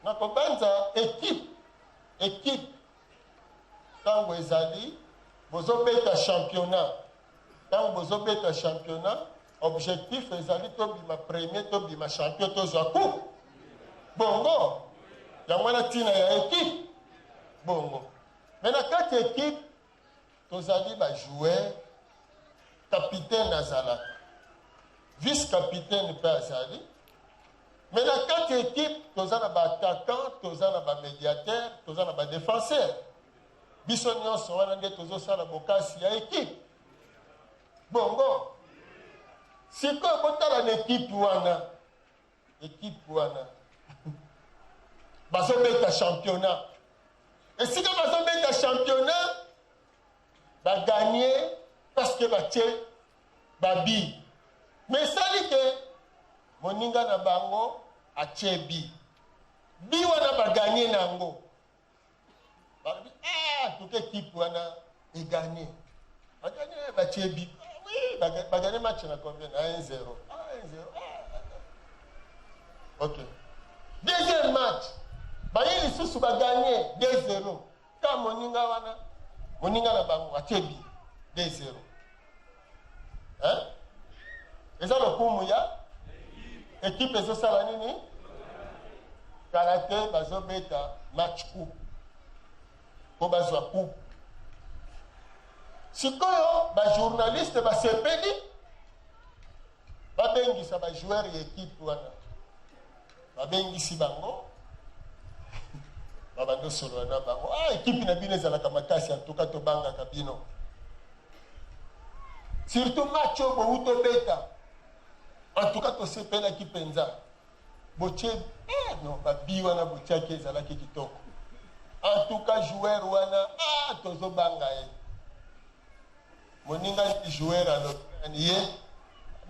Nakobanza ekipe, ekipe ntango ezali bozobeta championnat, ntango bozobeta championnat, objectif ezali tobima premier, tobima champion, tozwa coupe. Bongo yango wana ntina ya ekipe. Bongo me na kati ekipe tozali ba joueur, capitaine azalaka, vice capitaine mpe azali. Me na kati ekipe toza na ba attaquant, toza na ba médiateur, toza na ba défenseur. Biso nyonso wana nde tozosala bokasi ya ekipe. Bongo sikoyo botala na ekipe wana, ekipe wana bazobeta championnat. Esika bazobeta championnat, baganye parce que que batie ba but. Mais esali ke moninga na bango atie but. But wana ba gagner na yango. Balobi ah, en tout cas équipe wana e gagner. Ba gagner batie but. Ah, oui, ba gagner match na combien? Na 1-0. Ah, 1-0. Ah, ah. OK. Deuxième match, baye lisusu ba gagner 2-0. Ka moninga wana, moninga na bango atie but 2-0. Hein? Eza lokumu ya équipe ezosala nini? Kala te bazobeta match coupe mpo bazwa coupe. Sikoyo ba journaliste basepeli babengisa ba joueur ya équipe wana, babengisi bango babandi osolola na bango. Ah, ekipe na bino ezalaka makasi, en tout cas tobangaka bino, surtout match oyo bowuti obeta, en tout cas tosepelaki mpenza, botie eh, non babi wana botiaki ezalaki kitoko, en tout cas joueur wana ah, tozobanga ye. Moninga joueur alobi ye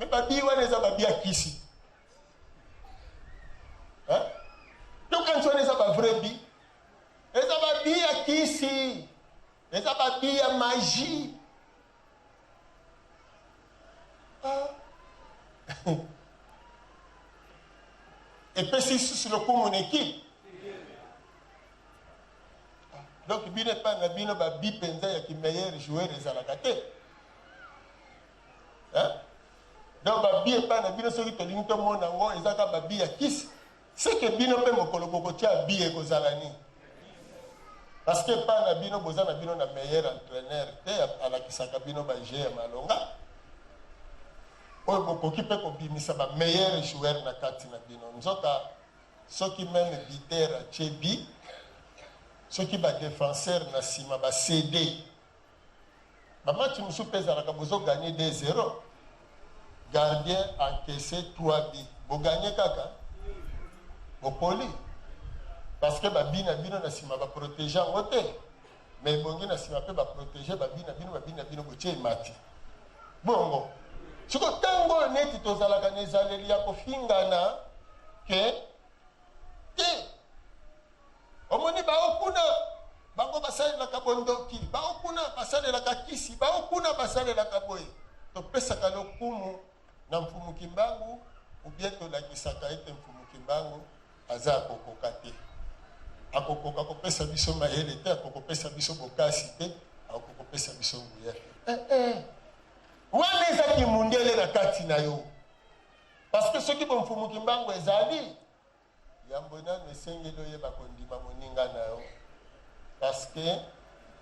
me babi wana eza babi ya kisi, tokanisi wana eza ba vrai but, eza babi ya kisi, eza babi ya magie. Ah. Epesi lisusu lokumu na ekipe. Donc bino epai na bino babi mpenza ya ki meilleur joueur ezalaka te, hein? Donc babi epai na bino soki tolingi tomona yango eza kaka babi ya kisi. Seke bino mpe mokolo bokotia bi ekozala nini? Parce que epai na bino boza na bino na meilleur entraîneur te alakisaka bino ba jeu ya malonga oyo bokoki mpe kobimisa ba meilleur joueur na kati na bino. Nzoka soki meme buteur atie bi, soki ba défenseur na nsima ba cd, ba match mosusu mpe ezalaka bozoganye 2-0, gardien encaissé 3 bi, boganye kaka, bopoli, parce que babi na bino na nsima baprotege yango te. Mais ebongi na nsima mpe baprotege babi na bino, babi na bino botie emati bongo. Siko ntango oyo neti tozalaka na ezaleli ya kofingana ke te, omoni bao kuna bango basalelaka bondoki, bao kuna basalelaka kisi, bao kuna basalelaka boye, topesaka lokumu na Mfumu Kimbangu ou bien tolakisaka ete Mfumu Kimbangu aza akokoka te, akokoka kopesa biso mayele te, akokopesa biso bokasi te, akokopesa biso nguya te? Eh, eh. Wana eza kimundele na kati na yo, parce que soki bomfumu Kimbangu ezali yambo nanu esengeli oyeba kondima moninga na yo, parce que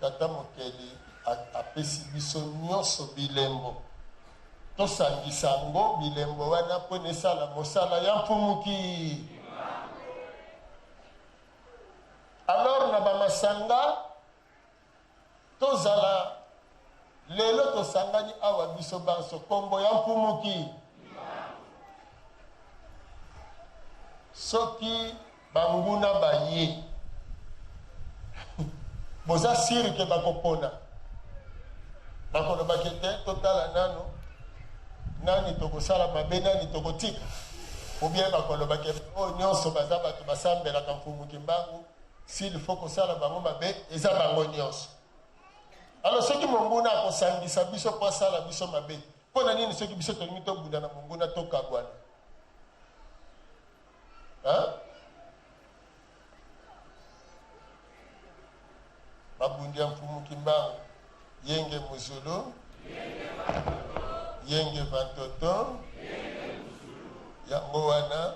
Tata Mokeli apesi biso nyonso bilembo, tosangisa yango bilembo wana mpo na esala mosala ya Mfumuki. Alors na bamasanga tozala lelo tosangani awa biso banso kombo ya Mfumuki. Soki banguna baye, boza sire ke bakopona, bakolobaki te totala nano nani tokosala mabe, nani tokotika, ou bien bakolobaki oyo nyonso baza bato basambelaka Mfumu Kimbangu, s'il faut kosala bango mabe eza bango nyonso. Alors soki monguna akosangisa biso mpo asala biso mabe, mpo na nini soki biso tolingi tobunda na monguna tokabwana? Hein? Babundi ya Mfumu Kimbangu, yenge muzulu, yenge vantoto, yango wana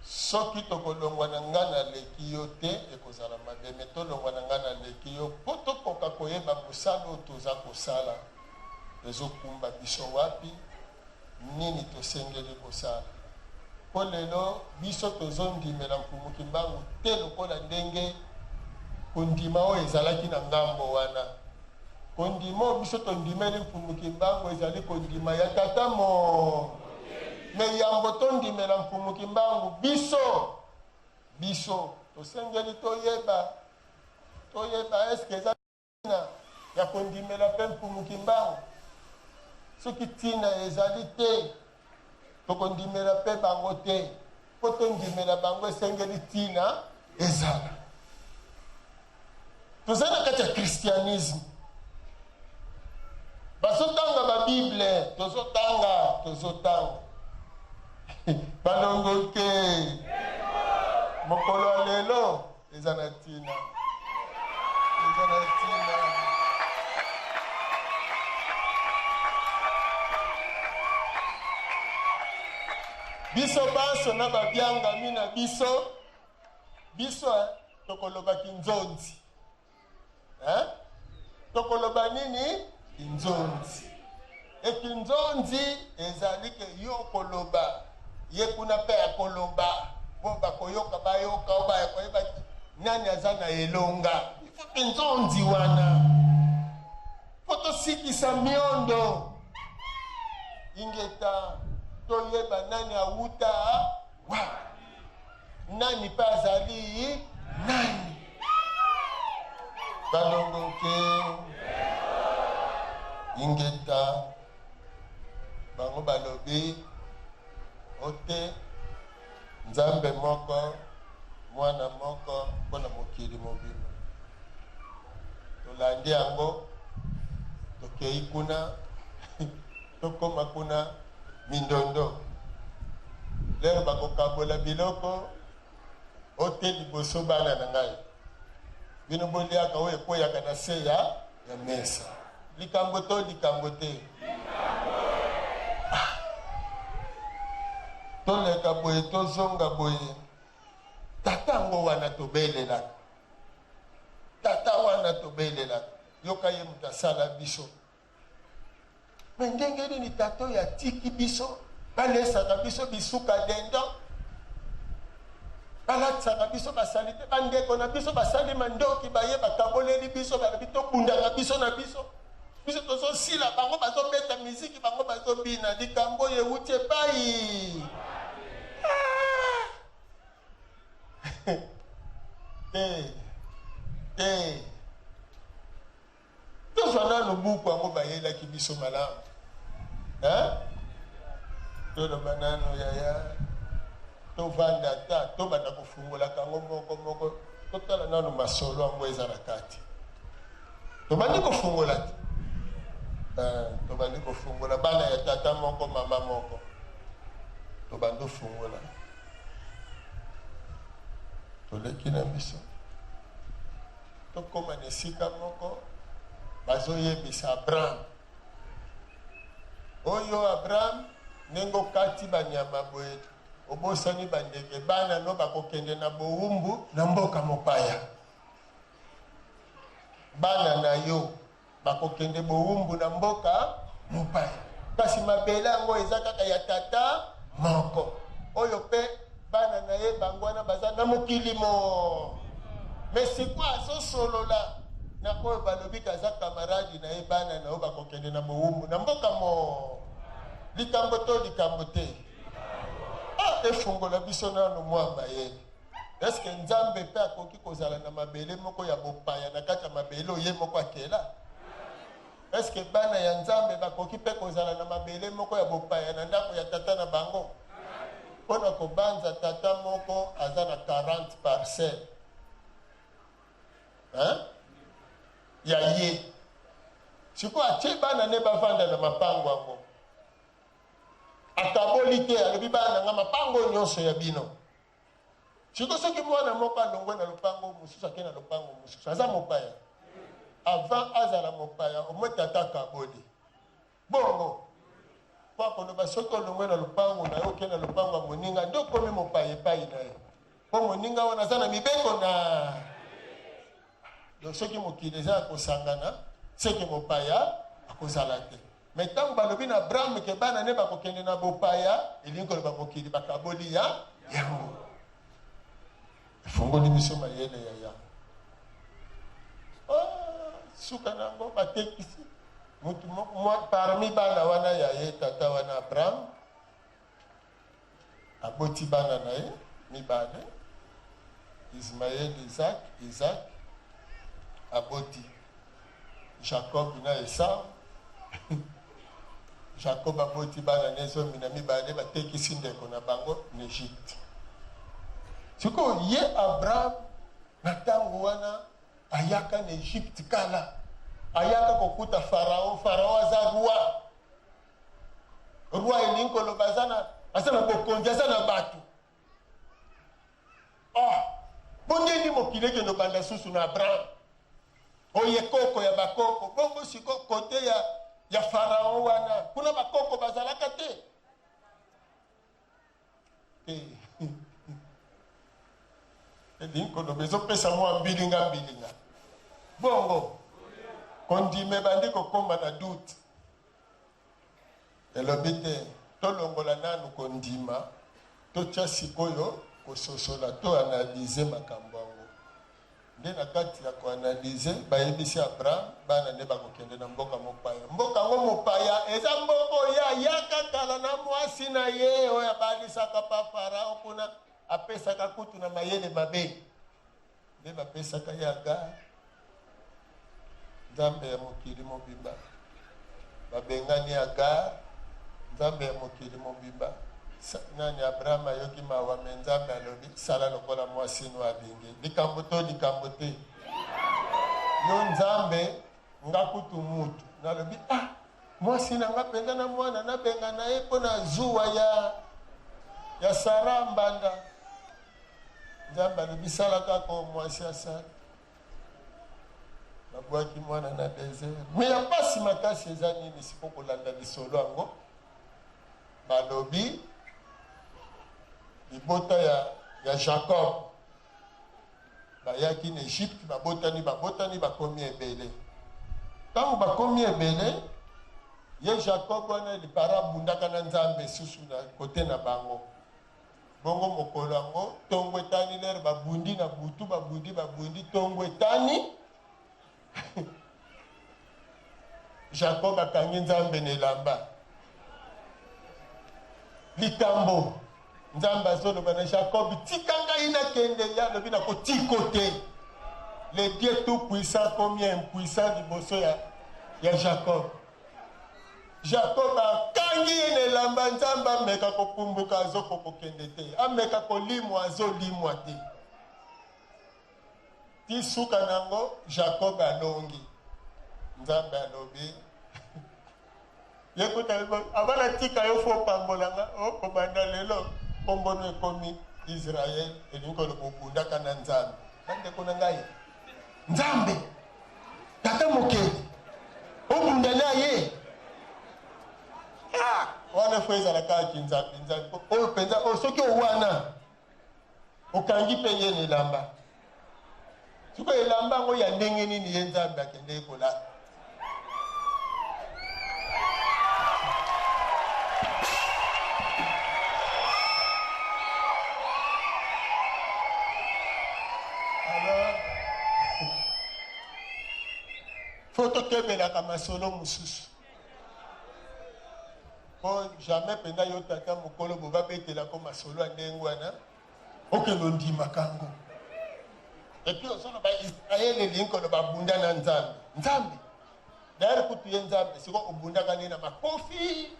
soki tokolongwa na nga naleki yo te ekozala mabe, me tolongwa na nga naleki yo mpo tokoka koyeba mosala oyo toza kosala ezokumba biso wapi, nini tosengeli kosala. Mpo lelo biso tozondimela Mfumu Kimbangu te lokola ndenge kondima oyo ezalaki na ngambo wana. Kondima oyo biso tondimeli Mfumu Kimbangu ezali kondima ya Tata mo. Me yambo tondimela Mfumu Kimbangu, biso biso tosengeli toyeba toyeba eske eza na ya kondimela mpe Mfumu Kimbangu. Soki ntina ezali te, tokondimela mpe bango te. Mpo tondimela bango, esengeli ntina ezala. Tozali na kati ya christianisme. Bazotanga ba Bible, tozotanga, tozotanga. Balongo te. Mokolo ya lelo eza na ntina. Eza na ntina. Biso banso na babiangami na biso, biso eh, tokoloba kinzonzi. Eh? Tokoloba nini? Kinzonzi. E kinzonzi ezali ke yo koloba, ye kuna pe akoloba, bo bakoyoka bayoka, o baya koyeba nani aza na elonga. Ifo kinzonzi wana. Fo tosikisa miondo. Ingeta toyeba nani awuta wapi. Nani mpe azali nani? Balongoke ingeta bango balobi ote Nzambe moko mwana moko mpo na mokili mobimba. Tolandi yango tokei kuna tokoma kuna mindondo lero bakokabola biloko ote liboso bana na ngai bino boliaka oyo ekweyaka na se ya ya mesa likambo to likambo te ah. Toleka boye tozonga boye tata yango wana tobelelaka tata wana tobelelaka yoka ye moto asala biso. Me ndenge nini tata oyo atiki biso balesaka biso bisuka dendon, balatisaka biso basali te, bandeko na biso basali mandoki baye bakaboleli biso, balobi tobundaka biso na biso, biso tozosila, bango bazobeta miziki, bango bazobina. Likambo oyo ewuti epai ah! te te. Tozwa nanu buku yango bayelaki biso malamu. Hein? Toloba nanu yaya. Tovanda ata tobanda kofungolaka yango moko moko. Totala nanu masolo yango eza na kati. Tobandi kofungola te. Eh, tobandi kofungola bana ya tata moko mama moko. Tobandi kofungola. Toleki na biso. Tokoma na esika moko bazoyebisa Abraham, oyo Abraham, ndenge okati banyama boye, obosani bandeke, bana no bakokende na bowumbu na mboka mopaya. Bana na yo bakokende bowumbu na mboka mopaya, kasi mabele yango eza kaka ya tata moko oyo mpe bana na ye bango wana baza na mokili mo. Me sikoyo azosolola na oyo balobi kaza kamaradi na ye, bana na yo bakokende na bowumbu na mboka mo. Likambo to likambo te? Ah, efungola biso nano mwa mayele. Eske Nzambe mpe akoki kozala na mabele moko ya bopaya na kati ya mabele oyo ye moko akela? Eske bana ya Nzambe bakoki mpe kozala na mabele moko ya bopaya na ndako ya tata na bango? Mpo na kobanza tata moko aza na 40 parcelle, hein? Ya ye. Sikoyo atie bana ne bavanda na mapango yango. Akaboli te, alobi bana na nga mapango nyonso ya bino. Sikoyo soki mwana moko alongwe na lopango mosusu ake na lopango mosusu, aza mopaya. Avant azala mopaya, omwe tata akaboli. Bongo mpo akoloba soki olongwe na lopango na yo oke na lopango ya moninga, nde okomi mopaya epai na ye, mpo moninga wana aza na mibeko na. Donc soki mokili eza ya kosangana, seke mopaya akozala te. Me ntango balobi na Abraham ke bana ne bakokende na bopaya, elingi koloba mokili bakaboli ya yango. Efongoli biso mayele ya yango. Ah, suka na yango batekisi mutu moko parmi bana wana ya ye tata wana Abraham aboti bana na ye mibale Ismaël, Isaac. Isaac aboti Jacob na Esau. Jacob aboti bana ne 12, batekisi ndeko na bango na Egypte. Sikoyo ye Abraham na ntango wana ayaka na Egypte kala, ayaka kokuta Farao. Farao aza roi. Roi elingi koloba aza na aza na bokonzi, aza na bato. Ah, bondeni mokili ekende obanda susu na Abraham oye koko ya bakoko. Bongo siko kote ya ya Farao wana kuna bakoko bazalaka te te. Elingi koloba ezopesa mwa mbilinga mbilinga. Bongo kondima ebandi kokoma na doute. Elobi te tolongola nanu kondima, totya sikoyo kososola, to analyse makambo yango. Nde na kati ya ko analyse, bayebisi Abraham bana nde bakokende na mboka mopaya. Mboka yango mopaya eza mboka oyo ayaka kala na mwasi na ye oyo abalisaka pa Farao kuna, apesaka kutu na mayele mabe. Nde bapesaka ye Agar, nzambe ya mokili mobimba. Babengani Agar, nzambe ya mokili mobimba. Nani Abraham ayoki mawa, me Nzambe alobi sala lokola mwasi no alingi. Likambo to likambo te. Yo Nzambe, nga kutu mutu. Nalobi ah, mwasi na nga mpenza na mwana nabengana ye mpo na zuwa ya ya Sara mbanda. Nzambe alobi sala kaka oyo mwasi asali. Babwaki mwana na desert. Me ya pasi makasi eza nini siko kolanda lisolo yango? Balobi libota ya, ya Jacob bayaki na Egypte, babotani babotani bakomi ebele. Ntango bakomi ebele, ye Jacob wana lipara abundaka na Nzambe susu na kote na bango. Bongo mokolo yango tongo etani, lere babundi na butu, babundi babundi, tongo etani, Jacob akangi Nzambe na elamba. Likambo Nzambe azoloba na Jacob, tika ngai nakende. Ye alobi nakotiko te. Le Dieu tout puissant komi impuissant liboso ya, ya Jacob. Jacob akangi ye na elamba. Nzambe ameka kopumbuka, azokokokende te, ameka kolimwa, azolimwa te. Ti suka na yango Jacob alongi. Nzambe alobi ye kuta avant natika yo fo opambola nga o kobanda lelo kombo no ekomi Israël, elingi koloba obundaka na Nzambe. Bandeko na ngai, Nzambe tata mokeli obunda na ye ah, wana fo ezala kaka kinzambi nzambi oyo mpenza oyo soki owana okangi mpe ye na elamba. Sikoyo elamba yango ya ndenge nini ye Nzambe akendeki kolata? Alors, fo tokebelaka masolo mosusu po jamais mpenza yo tata mokolo bo babetelako masolo ya ndenge wana okende ondimaka yango. Epuis ozoloba Israele elingi koloba abunda na Nzambe. Nzambe dayere kutu ye Nzambe siko obundaka nde na makofi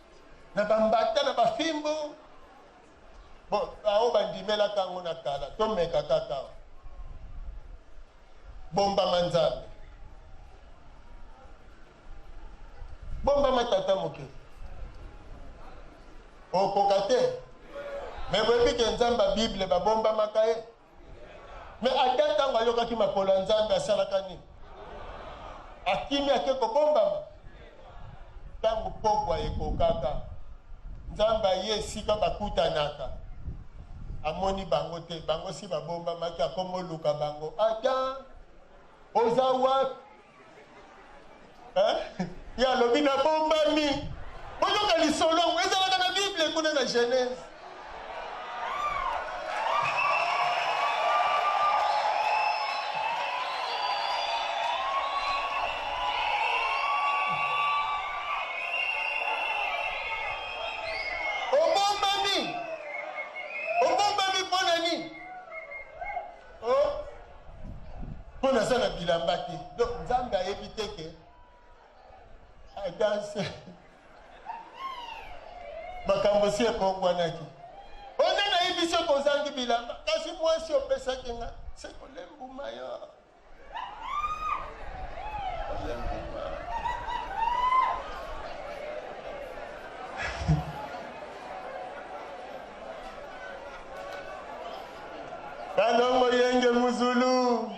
na bambata na bafimbu. Bon, baoyo bandimelaka yango na kala, tomeka kaka bombama Nzambe, bombama tata moke, okoka te. Me boyebi ke Nzambe ya Bible babombamaka ye. Me ata ntango ayokaki makolo ya Nzambe asalaka nini? Akimi ake kobombama. Ntango pokwa ekokaka, Nzambe aye esika bakutanaka, amoni bango te, bango si babombamaki, akomoluka bango. Adam, oza wapi? Hein? Ye alobi nabombami. Boyoka lisolo yango ezalaka na Bible kuna na Genèse. Obombami. Obombami mpo na nini? Oh. Mpo naza na bilamba te. Donc Nzambe ayebi te ke adanse. Makambo si ebongwanaki. Oyo nde nayebi soki ozangi bilamba, kasi mwasi opesaki nga se kolembuma yo. Kolembuma. Kalongo yenge muzulu.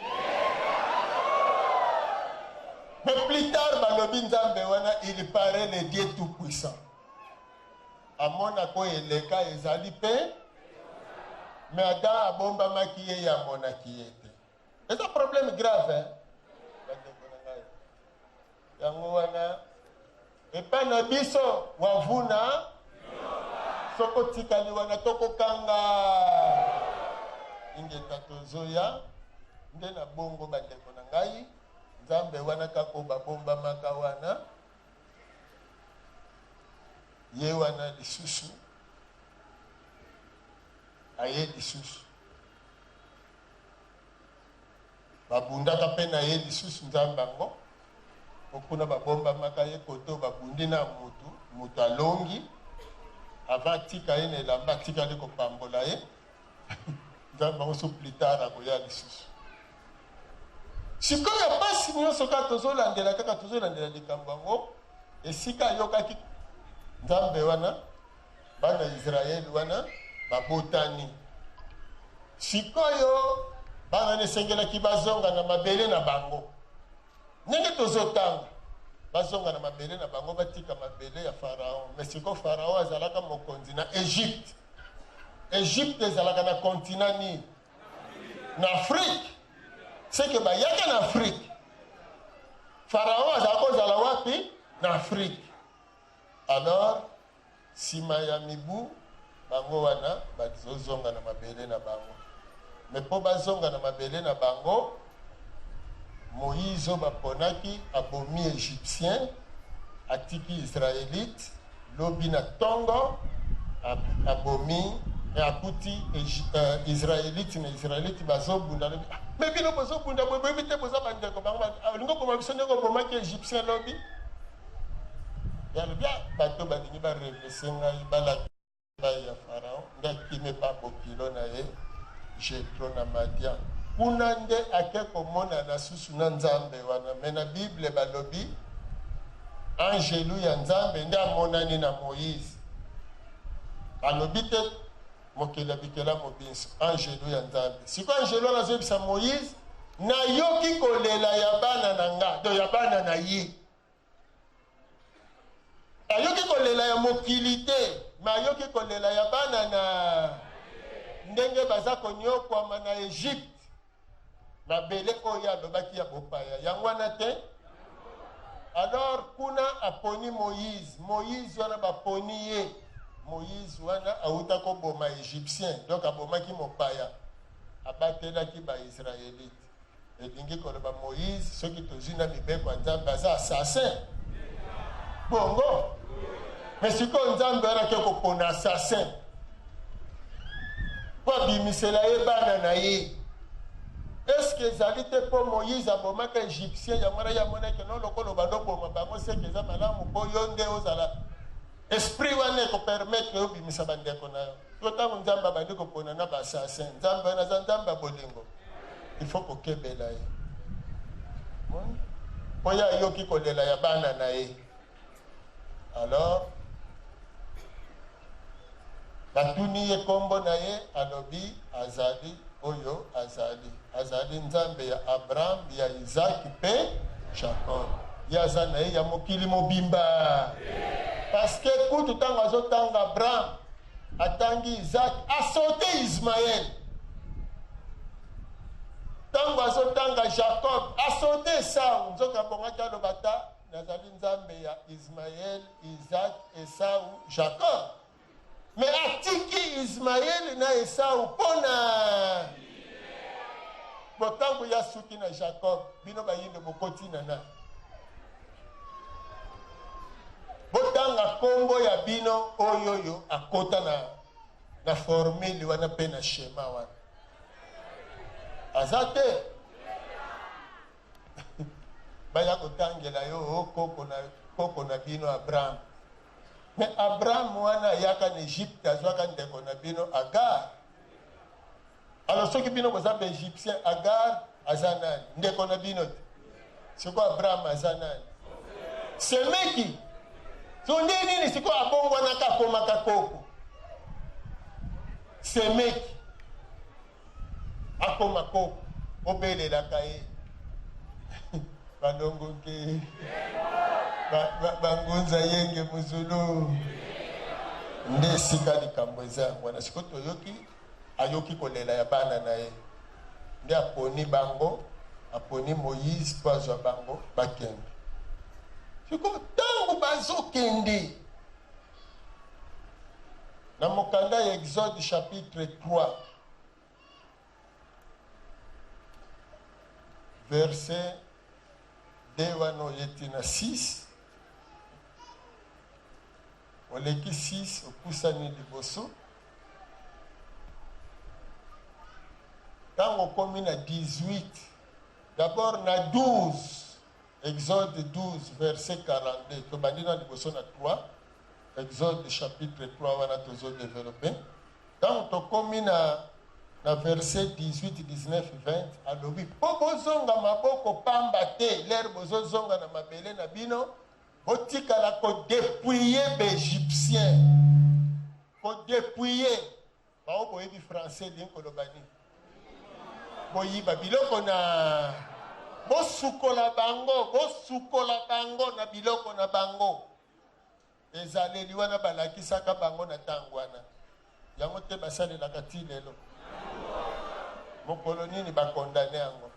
Mais plus tard balobi Nzambe wana il paraît le Dieu tout puissant. Amonaka oyo eleka ezali mpe mais Adam abombamaki ye ye amonaki ye te. Eza problème grave hein? Bandeko na ngai. Yango wana epai na biso wavuna soki otikali wana tokokanga ingeta tozoya nde na bongo bandeko na ngai Nzambe wana kaka oyo babombamaka wana ye wana lisusu aye lisusu babundaka mpe na ye lisusu nzambe yango po kuna babombamaka ye koto babundi na mutu mutu alongi avant atika ye na elamba atikali kopambola ye nzambe yango so plus tard akoya lisusu Sikoyo mpasi nyonso kaka tozolandela kaka tozolandela likambo yango esika ayokaki Nzambe wana bana Israele wana babotani. Sikoyo bana wana esengelaki bazonga na mabele na bango. Ndenge tozotanga bazonga na mabele na bango batika mabele ya Farao. Mais sikoyo Farao azalaka mokonzi na Egypte. Egypte ezalaka na continent nini? Na Afrique. C'est que bayaka na Afrique. Pharaon azalaka kozala wapi? Na Afrique. Alors, nsima ya mibu bango wana bazozonga na mabele na bango. Mais mpo bazonga na mabele na bango, Moïse oyo baponaki abomi Egyptien, atiki Israélite, lobi na tongo abomi akuti Israélite na Israélite bazobunda, alobi ah, me bino bozobunda boye boyebi te boza bandeko bango, olingi oboma biso ndenge obomaki Egyptien lobi? Ye alobi ah, bato balingi barevese ngai balata epai ya Farao, nde akimi epai bokilo na ye Jetro na Madian. Kuna nde ake komonana susu na Nzambe wana. Me na Bible balobi angelu ya Nzambe nde amonani na Moïse. Balobi te mokeli ya bikelamu binso, angelu ya Nzambe. Sikoyo angelu wana azoyebisa Moïse, nayoki kolela ya bana na nga, donc ya bana na ye. Ayoki kolela ya mokili te, me ayoki kolela ya bana na ndenge baza konyokwama na Egypte, mabele oyo alobaki ya bopaya. Yango wana te. Alors kuna aponi Moïse. Moïse wana baponi ye. Moïse wana auta koboma Egyptien, donc abomaki mopaya, abatelaki ba Israélite. Elingi koloba Moïse, soki tozwi na mibeko ya Nzambe, aza assassin. Bongo mais sikoyo Nzambe wana ake kopona assassin mpo abimisela ye bana na ye. Eske ezali te mpo Moïse abomaka Egyptien, yango wana ye amonaki no lokola obanda oboma bango seke eza malamu mpo yo nde ozala esprit wana ekopermettre yo obimisa bandeko na yo. To ntango Nzambe abandi kopona na ba assassin, Nzambe wana aza Nzambe ya bolingo, il faut kokebela ye mpo ye ayoki kolela ya bana na ye. Alors batuni ye nkombo na ye, alobi azali oyo azali, azali Nzambe ya Abraham, ya Isaac mpe Jacob. Ye aza na ye ya mokili mobimba, parce que kutu ntango azotanga Abraham atangi Isaac, asote Ismaël. Ntango azotanga Jacob asote Esau. Nzoka abongaki aloba ta nazali Nzambe ya Ismaël, Isaac, Esau, Jacob. Mais atiki Ismaël na Esau mpona botango ya suki na Jacob. Bino bayindo bokoti na nani? Botanga kombo ya bino oyo oyo akota na, na formule wana mpe na schéma wana aza te. Baya kotangela yo o koko na, koko na bino Abraham. Mais Abraham wana ayaka na Egypte azwaka ndeko na bino Agar. Alors soki bino boza ba Egyptien, Agar aza nani? Ndeko na bino te. Sikoyo Abraham aza nani? Semeki. So nde nini sikoyo abongwanaka akomaka koko? Semeki. Akoma koko, obelelaka ye. Balongoke. Bangunza yenge muzulu. Nde esika likambo eza yango wana. Sikoyo toyoki ayoki kolela ya bana na ye, nde aponi bango, aponi Moïse mpo azwa bango bakende. Sikoyo ntango bazokende, na mokanda ya Exode chapitre 3 verset 2 wana oyeti na 6 oleki 6 opusani liboso ntango okomi na 18 d'abord na 12 Exode 12 verset 42 tobandi na liboso na 3 Exode chapitre 3 wana tozo developpe ntango tokomi na na verset 18 19 20 alobi mpo bozonga maboko pamba te lere bozozonga na mabele na bino botikala kodepouille baegyptien kodepouille Bao boyebi français elingi koloba nini? Boyiba biloko na bosukola bango, bosukola bango na biloko na bango. Ezaleli wana balakisaka bango na ntango wana, yango te basalelaka ti lelo. Mokolo nini bakondane yango?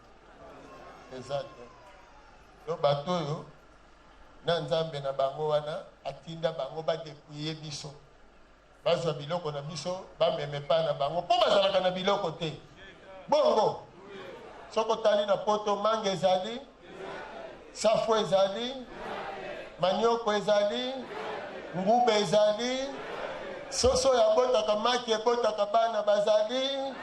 Eza te. To bato oyo na Nzambe na bango wana atinda bango badepuye biso Bazwa biloko na biso bamema epai na bango mpo bazalaka na biloko te. Bongo soki otali na poto, manga ezali, safu ezali, manioko ezali, nguba ezali, soso oyo abotaka maki ebotaka bana bazali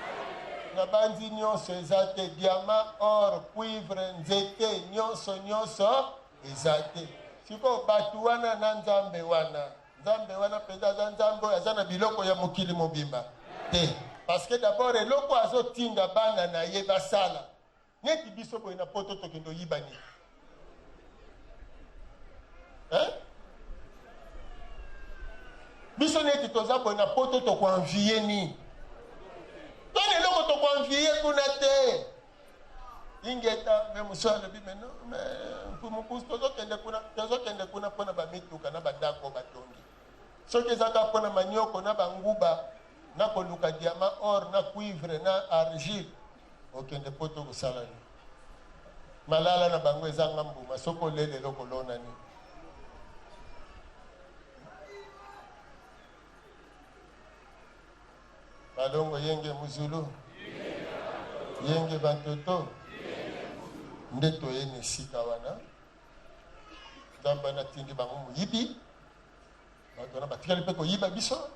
na banzi nyonso eza te, diama, or, cuivre, nzete nyonso nyonso eza te. Sikoyo bato wana na Nzambe wana Nzambe wana mpenza aza Nzambe oyo aza na biloko ya mokili mobimba te, parce que d'abord eloko azotinda bana na ye basala neti biso boye na poto tokende oyiba nini hein? Biso neti toza boye na poto tokoenvie nini? Tona eloko tokoenvie kuna te. Ingeta me mosusu alobi me non me mfumu kusu tozokende kuna tozokende kuna mpo na bamituka na bandako batongi soki eza kaka mpo na manioko na banguba na koluka diama or na cuivre na argile okende poto kosala nini malala na bango ezanga mbuma soki olele eloko olona nini Balongo yenge muzulu yenge bantoto nde toye na esika wana nzambe wana atindi bango moyibi bato wana batikali mpe koyiba biso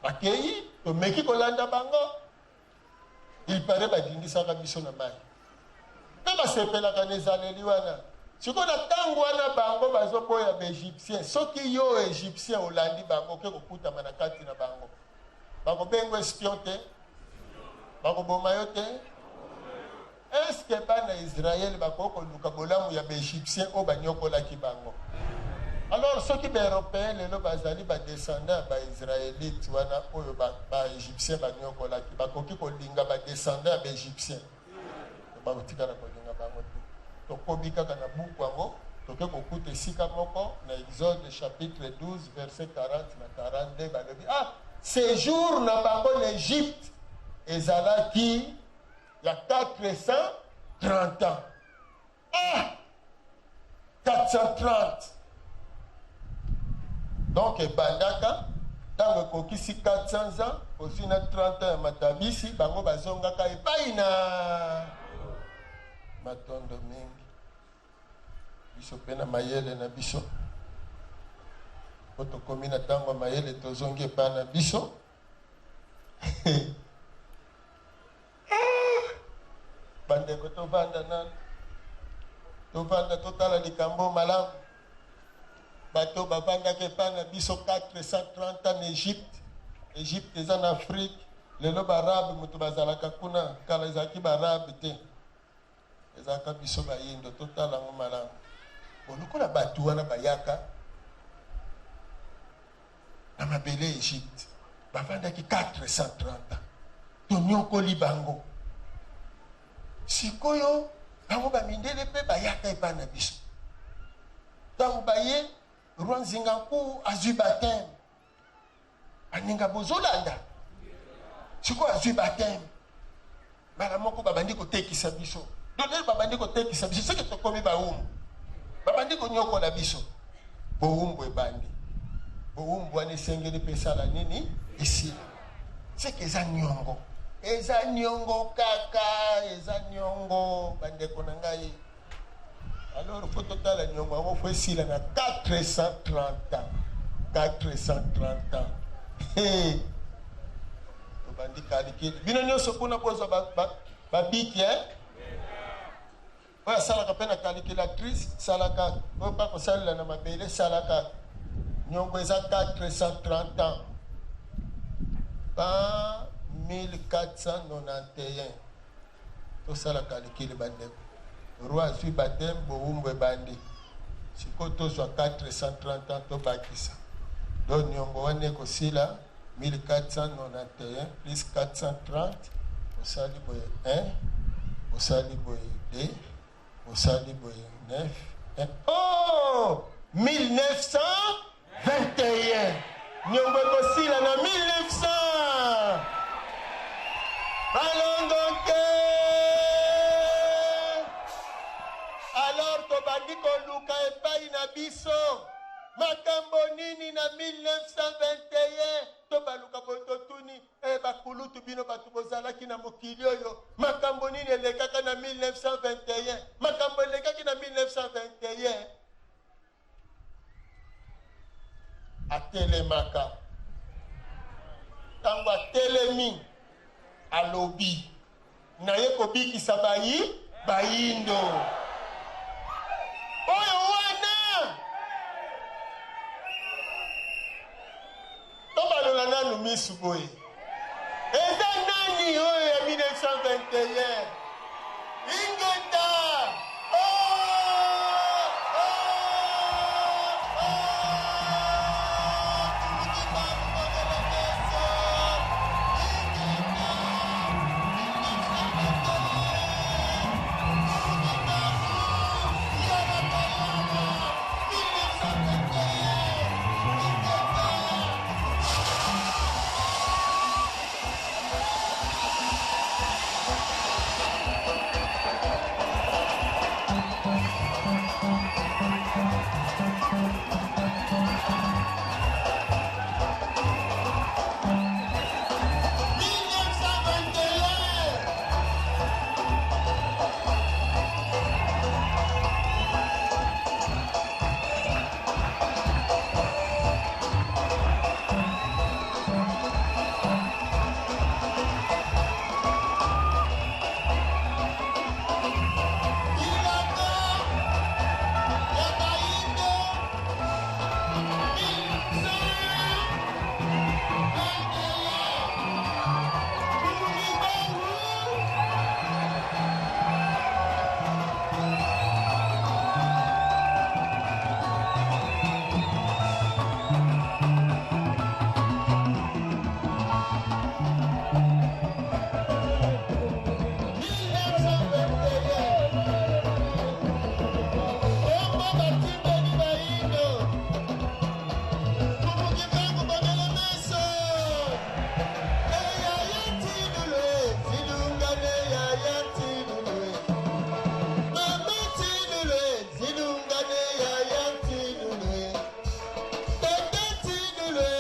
bakei tomeki kolanda bango il paraît badindisaka biso na mai mpe basepelaka na ezaleli wana sikoyo na ntango wana bango bazoboya baegyptien soki yo egyptien olandi bango oke kokutama na kati na bango bakobengo espion te bakoboma yo te eske bana israele bakoki koluka bolamu ya baegyptien oyo banyokolaki bango alors soki baeuropéen lelo bazali badescendant ya baisraélite wana oyo baégyptien ba banyokolaki bakoki kolinga badescendant ya baégyptien bakotikala kolinga bango te tokobi kaka na buku yango toke kokuta esika moko na exode chapitre 12 verset 40 na 42 balobi ah séjour na bango na egypte ezalaki ya 430 ans ah 430 donc ebandaka ntango ekokisi 400 ans ozwi na 30 ans ya matabisi bango bazongaka epai na matondo mingi biso mpe na mayele na biso mpo tokomi na ntango ya mayele tozongi epai na biso Bandeko tovanda nanu, tovanda totala likambo malamu. Bato bavandaki epai na biso 430 ans na Egypte. Egypte eza na Afrique. Lelo baarabe moto bazalaka kuna, kala ezalaki baarabe te, ezalaka biso bayindo. Totala yango malamu. Bon, lokola bato wana bayaka na mabele Egypte, bavandaki 430 ans, tonyokoli bango. Sikoyo bango bamindele mpe bayaka epai na biso. Ntango baye, roi Nzinga Nkuwu azwi baptême. Baninga bozolanda? Sikoyo azwi baptême, mbala moko babandi kotekisa biso. Donel babandi kotekisa biso, soki tokomi bawumbu, babandi konyokola biso. Bowumbu ebandi. Bowumbu wana esengeli mpe esala nini? Esila. Seke eza niongo, eza niongo kaka, eza niongo bandeko na ngai. Alors faut totala niongo yango, faut esila na 430 ans. 430 ans. Hey. Tobandi kalikili. Bino nyonso kuna bozwa babiki, eh? Oyo asalaka mpe na calculatrice, salaka. Oyo mpe akosalela na mabele, salaka. Niongo eza 430 ans pa 1491. Tosala kalikili bandeko. Roi azwi baptême, bowumbu ebandi. Sikoyo tozwa 430 ans tobakisa. Donc niongo wana ekosila 1491 plus 430. Osali boye 1, osali boye 2, osali boye 9, 1. Oh! 1921. Niongo ekosila na 1900. Balongo te. Alors tobandi koluka epai na biso makambo nini na 1921. Tobaluka boye, totuni e bakulutu, bino bato bozalaki na mokili oyo, makambo nini elekaka na 1921? Makambo elekaki na 1921, atelemaka. Ntango atelemi, alobi naye kobikisa bayi bayindo oyo wana. Tobalola nanu misu boye, eza nani oyo ya 1921? Ingeta! Oh! Oh! Oh! Tuluki bangu bongela meso. Ingeta! 1921. Tuluki bangu yala kayala. 1921. Ingeta! Bilaka ya bayindo 1921. Tuluki bangu. Kombo batimbeli bayindo. Tuluki bangu bongela meso. Eyaya tilulwe, zilungane yaya tilulwe. Mama tilulwe, zilungane yaya tilulwe. Tata tilulwe.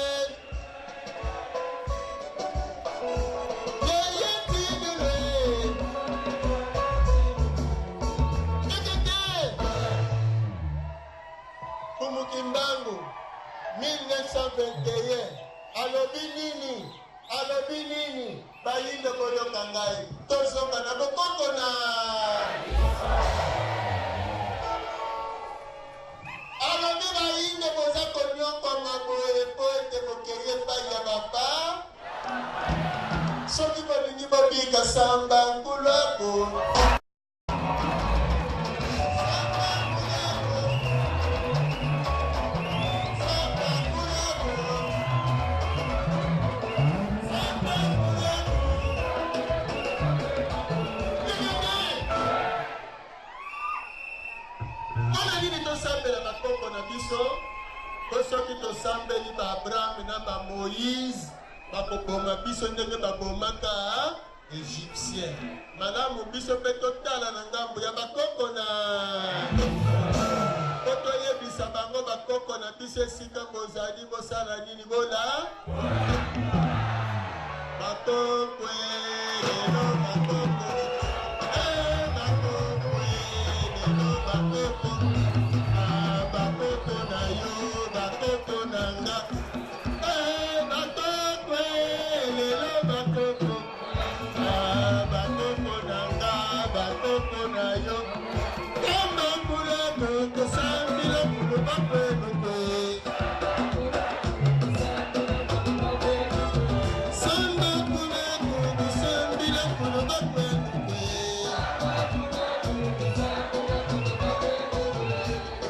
Yaya tilulwe. Kekeke. Fumu Kimbangu 1921 alobi nini? Alobi nini? Bayindo boyoka ngai, tozonga na bokoko na. Alobi bayindo. Bokei epai ya bapa. Soki bolingi bobika samba nkulako. Mpo na nini tosambela bakoko na biso? Mpo soki tosambeli ba Abraham na ba Moïse, bakoboma biso ndenge babomaka Egyptien. Malamu biso mpe totala na ngambo ya bakoko na mpo toyebisa bango bakoko na biso esika bozali bosala nini bola bakoko lelo bakoko eh, bakoko lelo bakoko ah, bakoko na yo bakoko na nga eh, bakoko lelo bakoko ah, bakoko na nga bakoko na yo kamba mbula tokosambila kulu bakwelukwe samba kuna kosambila kulu bakwelukwe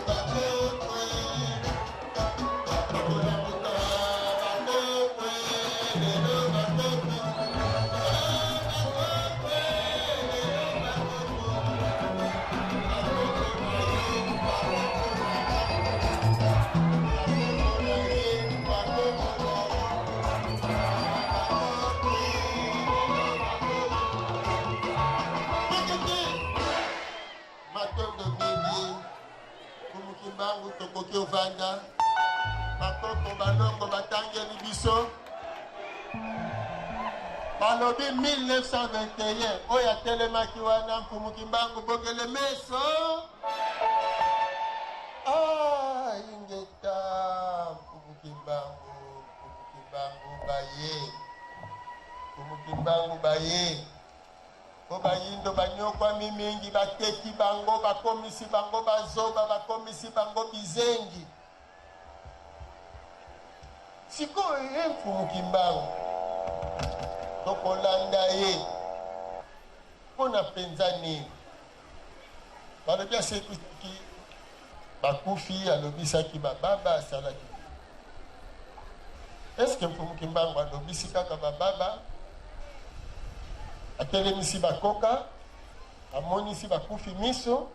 bakokwe bakolamuka bakokwe lelo bakoko bakokwe lelo bakoko bakoko na yo bakoko na nga bakoko na ye bakoko na yo bakokwe lelo bakoko bakoko Matondo mingi Mfumu Kimbangu, tokoki ovanda. Bakoko balongo batangeli biso balobi 1921 oyo atelemaki wana Mfumu Kimbangu bokele meso ah, ingeta Mfumu Kimbangu, Mfumu Kimbangu baye, Mfumu Kimbangu baye Po bayindo banyokwami mingi, bateki bango, bakomisi bango bazoba, bakomisi bango bizengi. Sikoyo ye Mfumu Kimbangu tokolanda ye mpo na mpenza nini? Balobi asekwisaki bakufi, alobisaki bababa, asalaki. Est-ce que Mfumu Kimbangu alobisi kaka bababa, atelemisi bakoka, amonisi bakufi miso?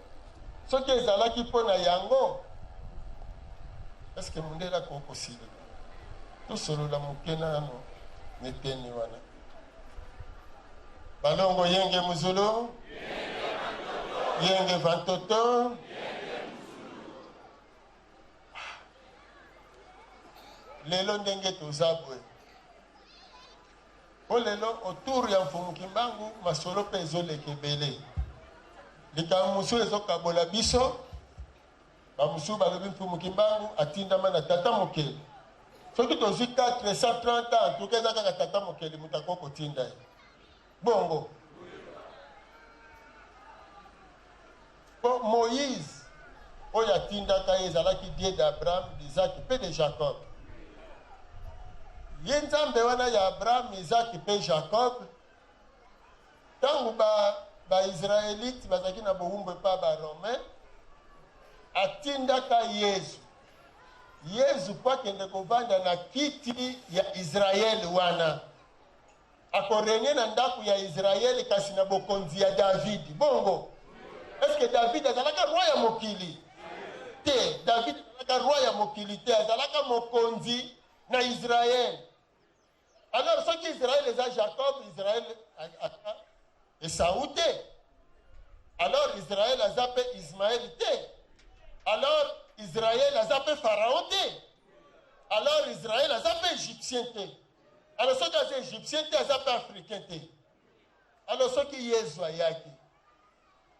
Soki ezalaki mpo na yango, est-ce que mundele akoki kosilika? Tosolola moke nano na eteni wana. Balongo yenge muzulu, yenge vantoto. Lelo ndenge toza boye, po lelo autour ya Mfumu Kimbangu masolo pe ezoleka ebele. Likambo mosusu ezokabola biso, bamosusu balobi Mfumu Kimbangu atindama na Tata Mokeli. Soki tozwi 430 ans, en tout cas eza kaka Tata Mokeli moto akoki kotinda ye. Bongo po Moïse oyo atindaka ye ezalaki Dieu d'Abraham, d'Isaac mpe de Jacob. Ye Nzambe wana ya Abraham, Isaac mpe Jacob, ntango ba Baisraelite bazalaki na bowumbu epai ba Romain, atindaka Yezu. Yezu mpo akende kovanda na kiti ya Israele wana. Ako regner na ndaku ya Israël kasi na bokonzi ya David. Bongo, est-ce que David azalaka roi ya mokili? Te, David azalaka roi ya mokili te, azalaka mokonzi na Israël. Alors soki Israël eza Jacob, Israël aza Esau te. Alors Israël aza pe Ismaël te. Alors Israël aza pe Pharaon te. Alors Israël aza pe Égyptien te. Alors soki aza Égyptien te, aza pe Africain te. Alors soki Yezu ayaki,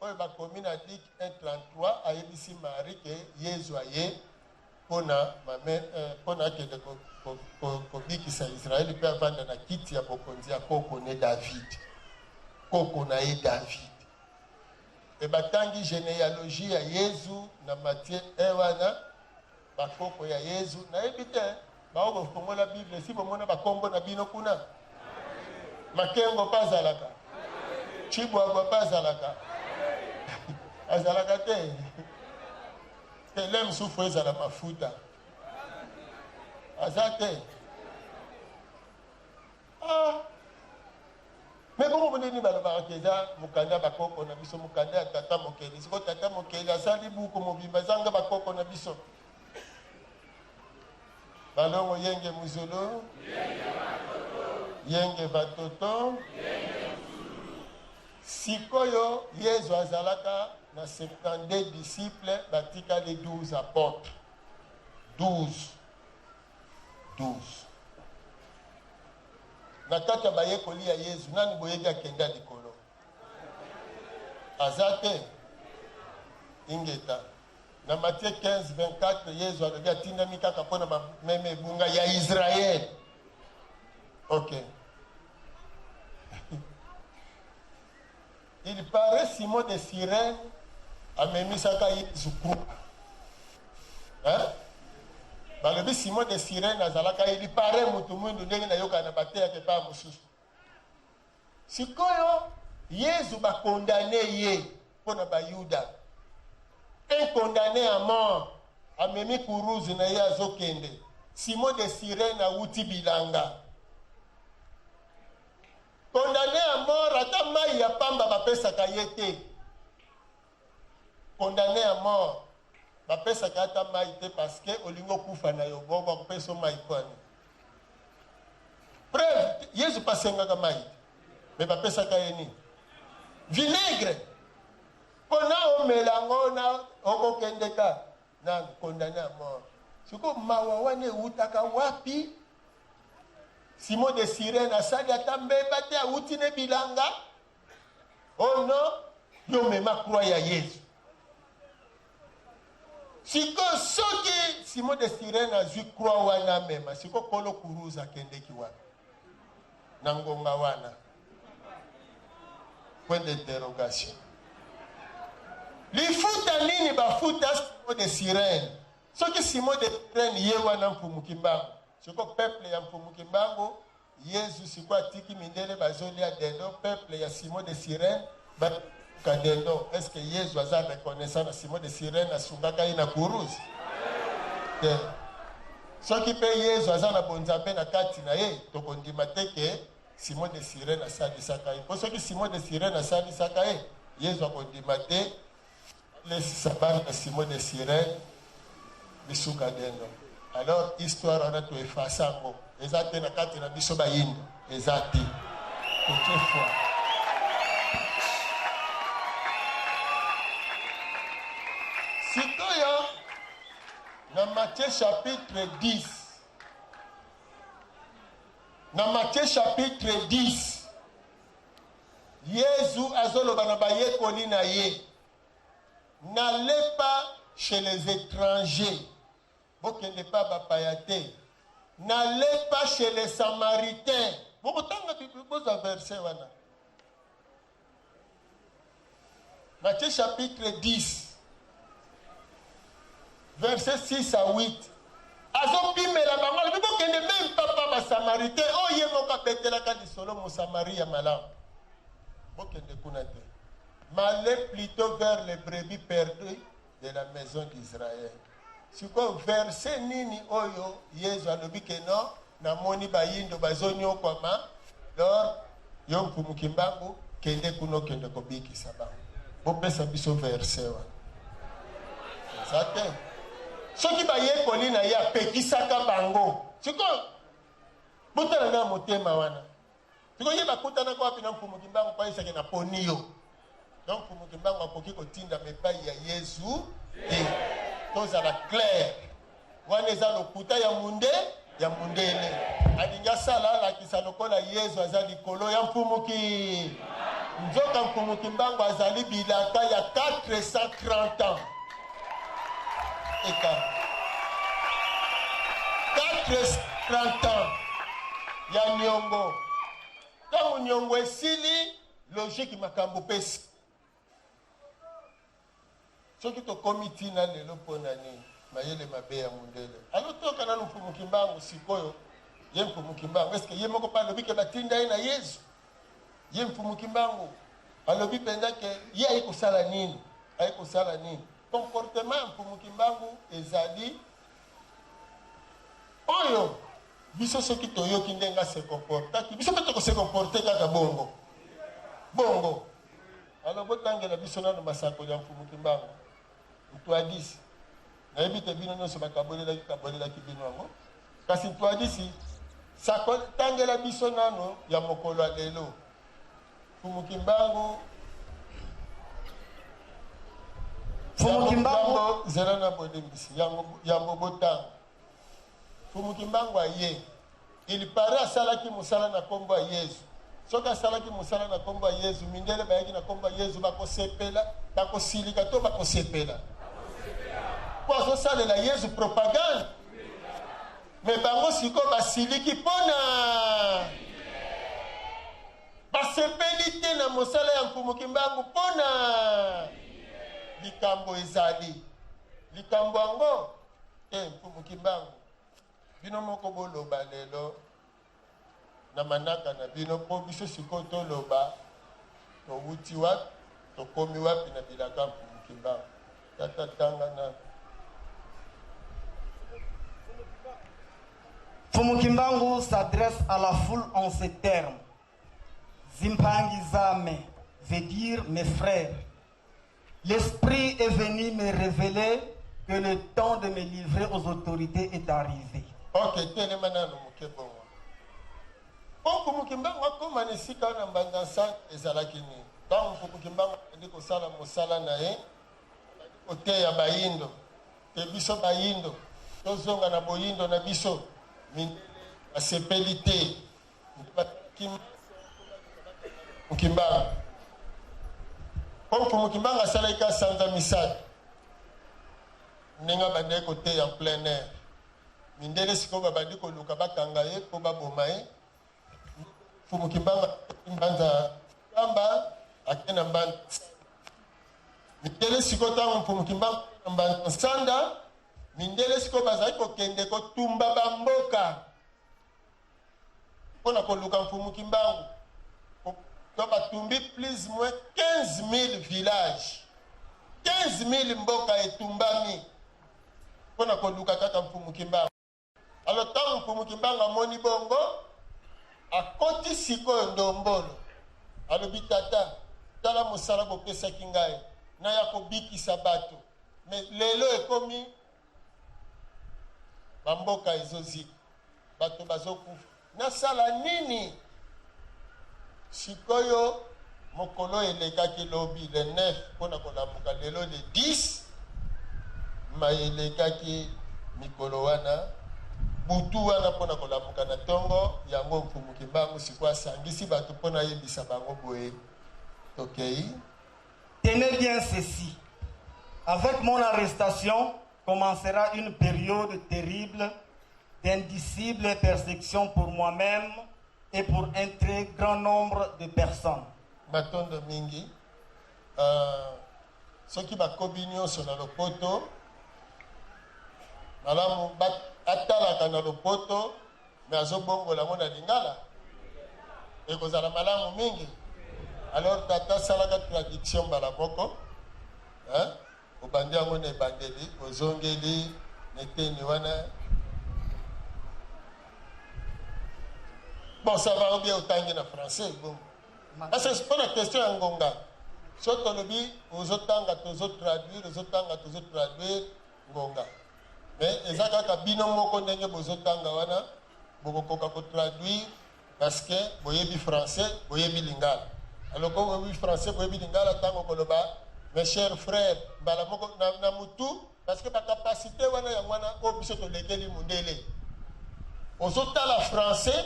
oyo bakomi na Luc 1:33, ayebisi Marie ke Yezu aye pona mame, pona akende kobikisa Israël pe avanda na kiti ya bokonzi ya koko ne David. Koko na ye David. E batangi genealogie ya Yezu na Matthieu 1 wana, bakoko ya Yezu, nayebi te. Baoyo bofongola Bible, esi bomona bakombo na bino kuna? Makengo mpe azalaka, Chibwabwa mpe azalaka, azalaka te. Tele mosusu ezala mafuta, aza te. Ah. Me bongo ndenge nini balobaka ke eza mokanda ya bakoko na biso, mokanda ya tata mokeli? Sikoyo tata mokeli asali buku mobimba ezanga bakoko na biso. Balongo yenge muzulu, yenge batoto. Sikoyo Yezu azalaka na 72 disciples, batikali 12 apôtres. 12. 12. Na kati ya bayekoli ya Yezu, nani boyebi akenda likolo? Aza te. Ingeta. Na Matthieu 15, 24, Yezu alobi atindami kaka mpo na bameme ebunga ya Israël. Ok. Il paraît Simon de Cyrène amemisaka Yezu croix. Hein? Balobi Simon de Cyrène azalaka il paraît mutu mwindu ndenge nayokaka na bateyaka epai mosusu. Sikoyo Yezu ba condamne ye mpo na Bayuda. Un condamne à mort amemi kuruze na ye azokende. Simon de Cyrène awuti bilanga. Condamne à mort ata mayi ya pamba bapesaka ye te. Condamne à mort bapesaka ata mayi te parce que olingi okufa na yo bongo bakopesa yo mayi mpo nini? Preuve, Yesu mpe asengaka mayi te mais bapesaka ye nini? Vinaigre mpo na omela yango na okokende ka na condamne à mort. Sikoyo mawa wana ewutaka wapi? Simon de Cyrène asali ata mbeba te, awuti ne bilanga. Oh non, yo mema croix ya Yesu. Sikoyo soki Simon de Cyrène azwi croix wana amema, sikoyo kolo kuruza akendeki wapi na ngonga wana? Point d'interrogation. Lifuta nini bafuta Simon de Cyrène? Soki Simon de Cyrène ye wana Mfumu Kimbangu, sikoyo peuple ya Mfumu Kimbangu, Yezu sikoyo atiki mindele bazolia dendo, peuple ya Simon de Cyrène baluka dendo. Est-ce que Yezu aza reconnaissant na Simon de Cyrène asungaka ye na kuruze? Te. Soki pe Yezu aza na bonzambe na kati na ye, tokondima te ke Simon de Cyrène asalisaka ye. Po soki Simon de Cyrène asalisaka ye, Yezu akondima te Alesisa bana ya Simon de Cyrène misuka dendo. Alors histoire wana to effacer yango. Eza te na kati na biso bayindo. Eza te. Totie foi. Sikoyo na Matthieu chapitre 10 na Matthieu chapitre 10 Yezu azoloba na bayekoli na ye, N'allez pas chez les etrangers, bokende epai ya bapaya te. N'allez pas chez les samaritains. Bokotanga Bible, bozwa verset wana. Matthieu chapitre 10, verset 6 à 8. Azopimela bango, alobi bokende meme papa ba samaritain oyo ye moko abetelaka lisolo mosamaria malamu. Bokende kuna te. Mais allez plutôt vers les brebis perdues de la maison d'Israël. Sikoyo verset nini oyo Yezu alobi ke non, namoni bayindo bazonyokwama, alors yo Mfumu Kimbangu kende kuna okende kobikisa bango. Bopesa biso verset wana. Eza te. Soki bayekoli na ye apekisaka bango. Sikoyo botala na motema wana. Sikoyo ye bakutanaka wapi na Mfumu Kimbangu mpo ayebisake na poni yo. Donc Mfumu Kimbangu akoki kotindama epai ya Yezu te. Tozala clair. Wana eza lokuta ya munde ya mundele. Alingi asala alakisa lokola Yezu aza likolo ya Mfumu ki. Nzoka Mfumu Kimbangu azali bilaka ya 430 ans. Eka. 430 ans ya niongo. Ntango niongo esili, logique makambo mpe soki tokomi ntina lelo mpo na nini? Mayele mabe ya mundele. Alo toyoka nanu Mfumu Kimbangu sikoyo ye Mfumu Kimbangu est ce que ye moko pe alobi ke batinda ye na Yezu? Ye Mfumu Kimbangu alobi penza ke ye aye kosala nini? Aye kosala nini? Comportement ya Mfumu Kimbangu ezali oyo biso soki toyoki ndenge a se comportaki biso pe toko se comporter kaka bongo bongo. Alors botangela biso nanu masakoli ya Mfumu Kimbangu. Ntuadisi. Nayebi te bino nyonso bakabolelaki kabolelaki bino yango. Kasi Ntuadisi, sako, tangela biso nano ya mokolo ya lelo. Mfumu Kimbangu. Mfumu Kimbangu. Yambo, zela na bolimbisi. Yango, yambo botanga. Mfumu Kimbangu aye. Il parait asalaki mosala na kombo ya Yezu. Soki asalaki mosala na kombo ya Yezu, mindele bayaki na kombo ya Yezu, bakosepela, bakosilika to bakosepela? Po azosalela Yezu propagande. Mais bango sikoyo basiliki pona basepeli te na mosala ya Mfumu Kimbangu pona likambo ezali. Likambo yango te Mfumu Kimbangu. Bino moko boloba lelo na manaka na bino po biso sikoyo toloba towuti wapi tokomi wapi na bilaka Mfumu Kimbangu. Tata tanga nanu. Mfumu Kimbangu s'adresse à la foule en ces termes, Zimpangi Zame veut dire mes frères. L'Esprit est venu me reveler que le temps de me livrer aux autorités est arrive. Ok, telema nanu moke bongo. Mpo Mfumu Kimbangu akoma na esika wana Mbanza Nsang ezalaki nini? Ntango Mfumu Kimbangu abandi kosala mosala na ye, abandi koteya bayindo te biso bayindo tozonga na boyindo na biso, mindele basepeli te. Nde basalaki manso mpo bakanga Mfumu Kimbangu. Mpo Mfumu Kimbangu asalaki kaka sanza misato ndenge abandaki koteya en plein air. Mindele sikoyo babandi koluka bakanga ye mpo baboma ye. Mfumu Kimbangu akei Mbanza Nkamba, akei na Mbanza Nsanda. Mindele sikoyo ntango Mfumu Kimbangu akei na Mbanza Nsanda, mindele sikoyo bazali kokende kotumba bamboka. Mpo na koluka Mfumu Kimbangu. Donc batumbi plus moins 15.000 villages. 15.000 mboka etumbami mpo na koluka kaka Mfumu Kimbangu. Alors tango Mfumu Kimbangu amoni bongo, akoti sikoyo ndombolo. Alobi, Tata, tala mosala bopesaki ngai, naya kobikisa bato. Mais lelo ekomi Ba mboka ezo zika, bato bazo kufa, nasala nini? Sikoyo mokolo elekaki lobi le 9 pona kolamuka lelo le 10 mai elekaki mikolo wana butu wana pona kolamuka na tongo yango Mfumu Kimbangu sikoyo asangisi bato pona ayebisa bango boye tokei. Tenez bien ceci, avec mon arrestation commencera une periode terrible d'indicible persecution pour moi-même et pour un très grand nombre de personnes. Matondo mingi. Uh, soki bakobi nyonso na lopoto malamu atalaka na lopoto me azobongola yango na lingala ekozala malamu mingi. Alors tata asalaka traduction mbala moko hein? Obandi yango na ebandeli, ozongeli na eteni wana. Bon, ça va, ou bien otangi na français bongo. Parce que mpo na question ya ngonga, so tolobi ozotanga tozotraduire, ozotanga tozotraduire ngonga. Mais eza kaka bino moko ndenge bozotanga wana bokokoka kotraduire Parce que boyebi français, boyebi lingala. Alors comme boyebi français, boyebi lingala, tango koloba mes chers frères, mbala moko na, na mutu, parce que ba capacité wana yango wana oyo biso tolekeli mundele. Ozotala français,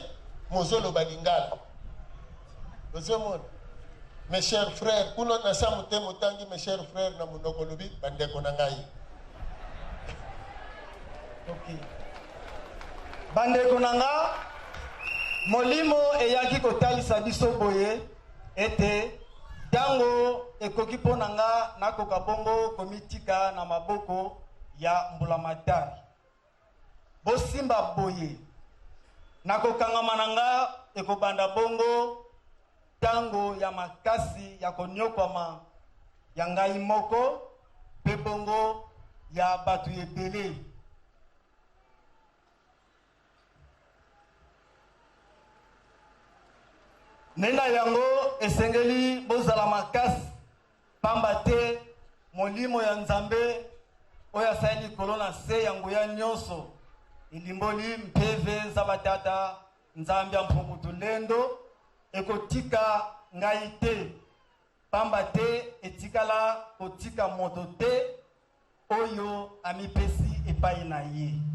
mozoloba lingala. Ozomona? Mes chers frères, kuna na sa motema otangi mes chers frères na monoko olobi bandeko na ngai. Okay. Bandeko na nga, Molimo eyaki kotalisa biso boye ete ntango ekoki mpo na nga nakoka bongo komitika na maboko ya mbulamatari. Bosimba boye, na kokangama na nga ekobanda bongo tango ya makasi ya konyokwama ya ngai moko mpe bongo ya bato ebele. Nde na yango esengeli bozala makasi, pamba te Molimo ya Nzambe oyo asali likolo na se ya nguya nyonso, elimboli mpeve za batata Nzambe ya Mpungu Tulendo, ekotika ngai te, pamba te etikala kotika moto te oyo amipesi epai na ye.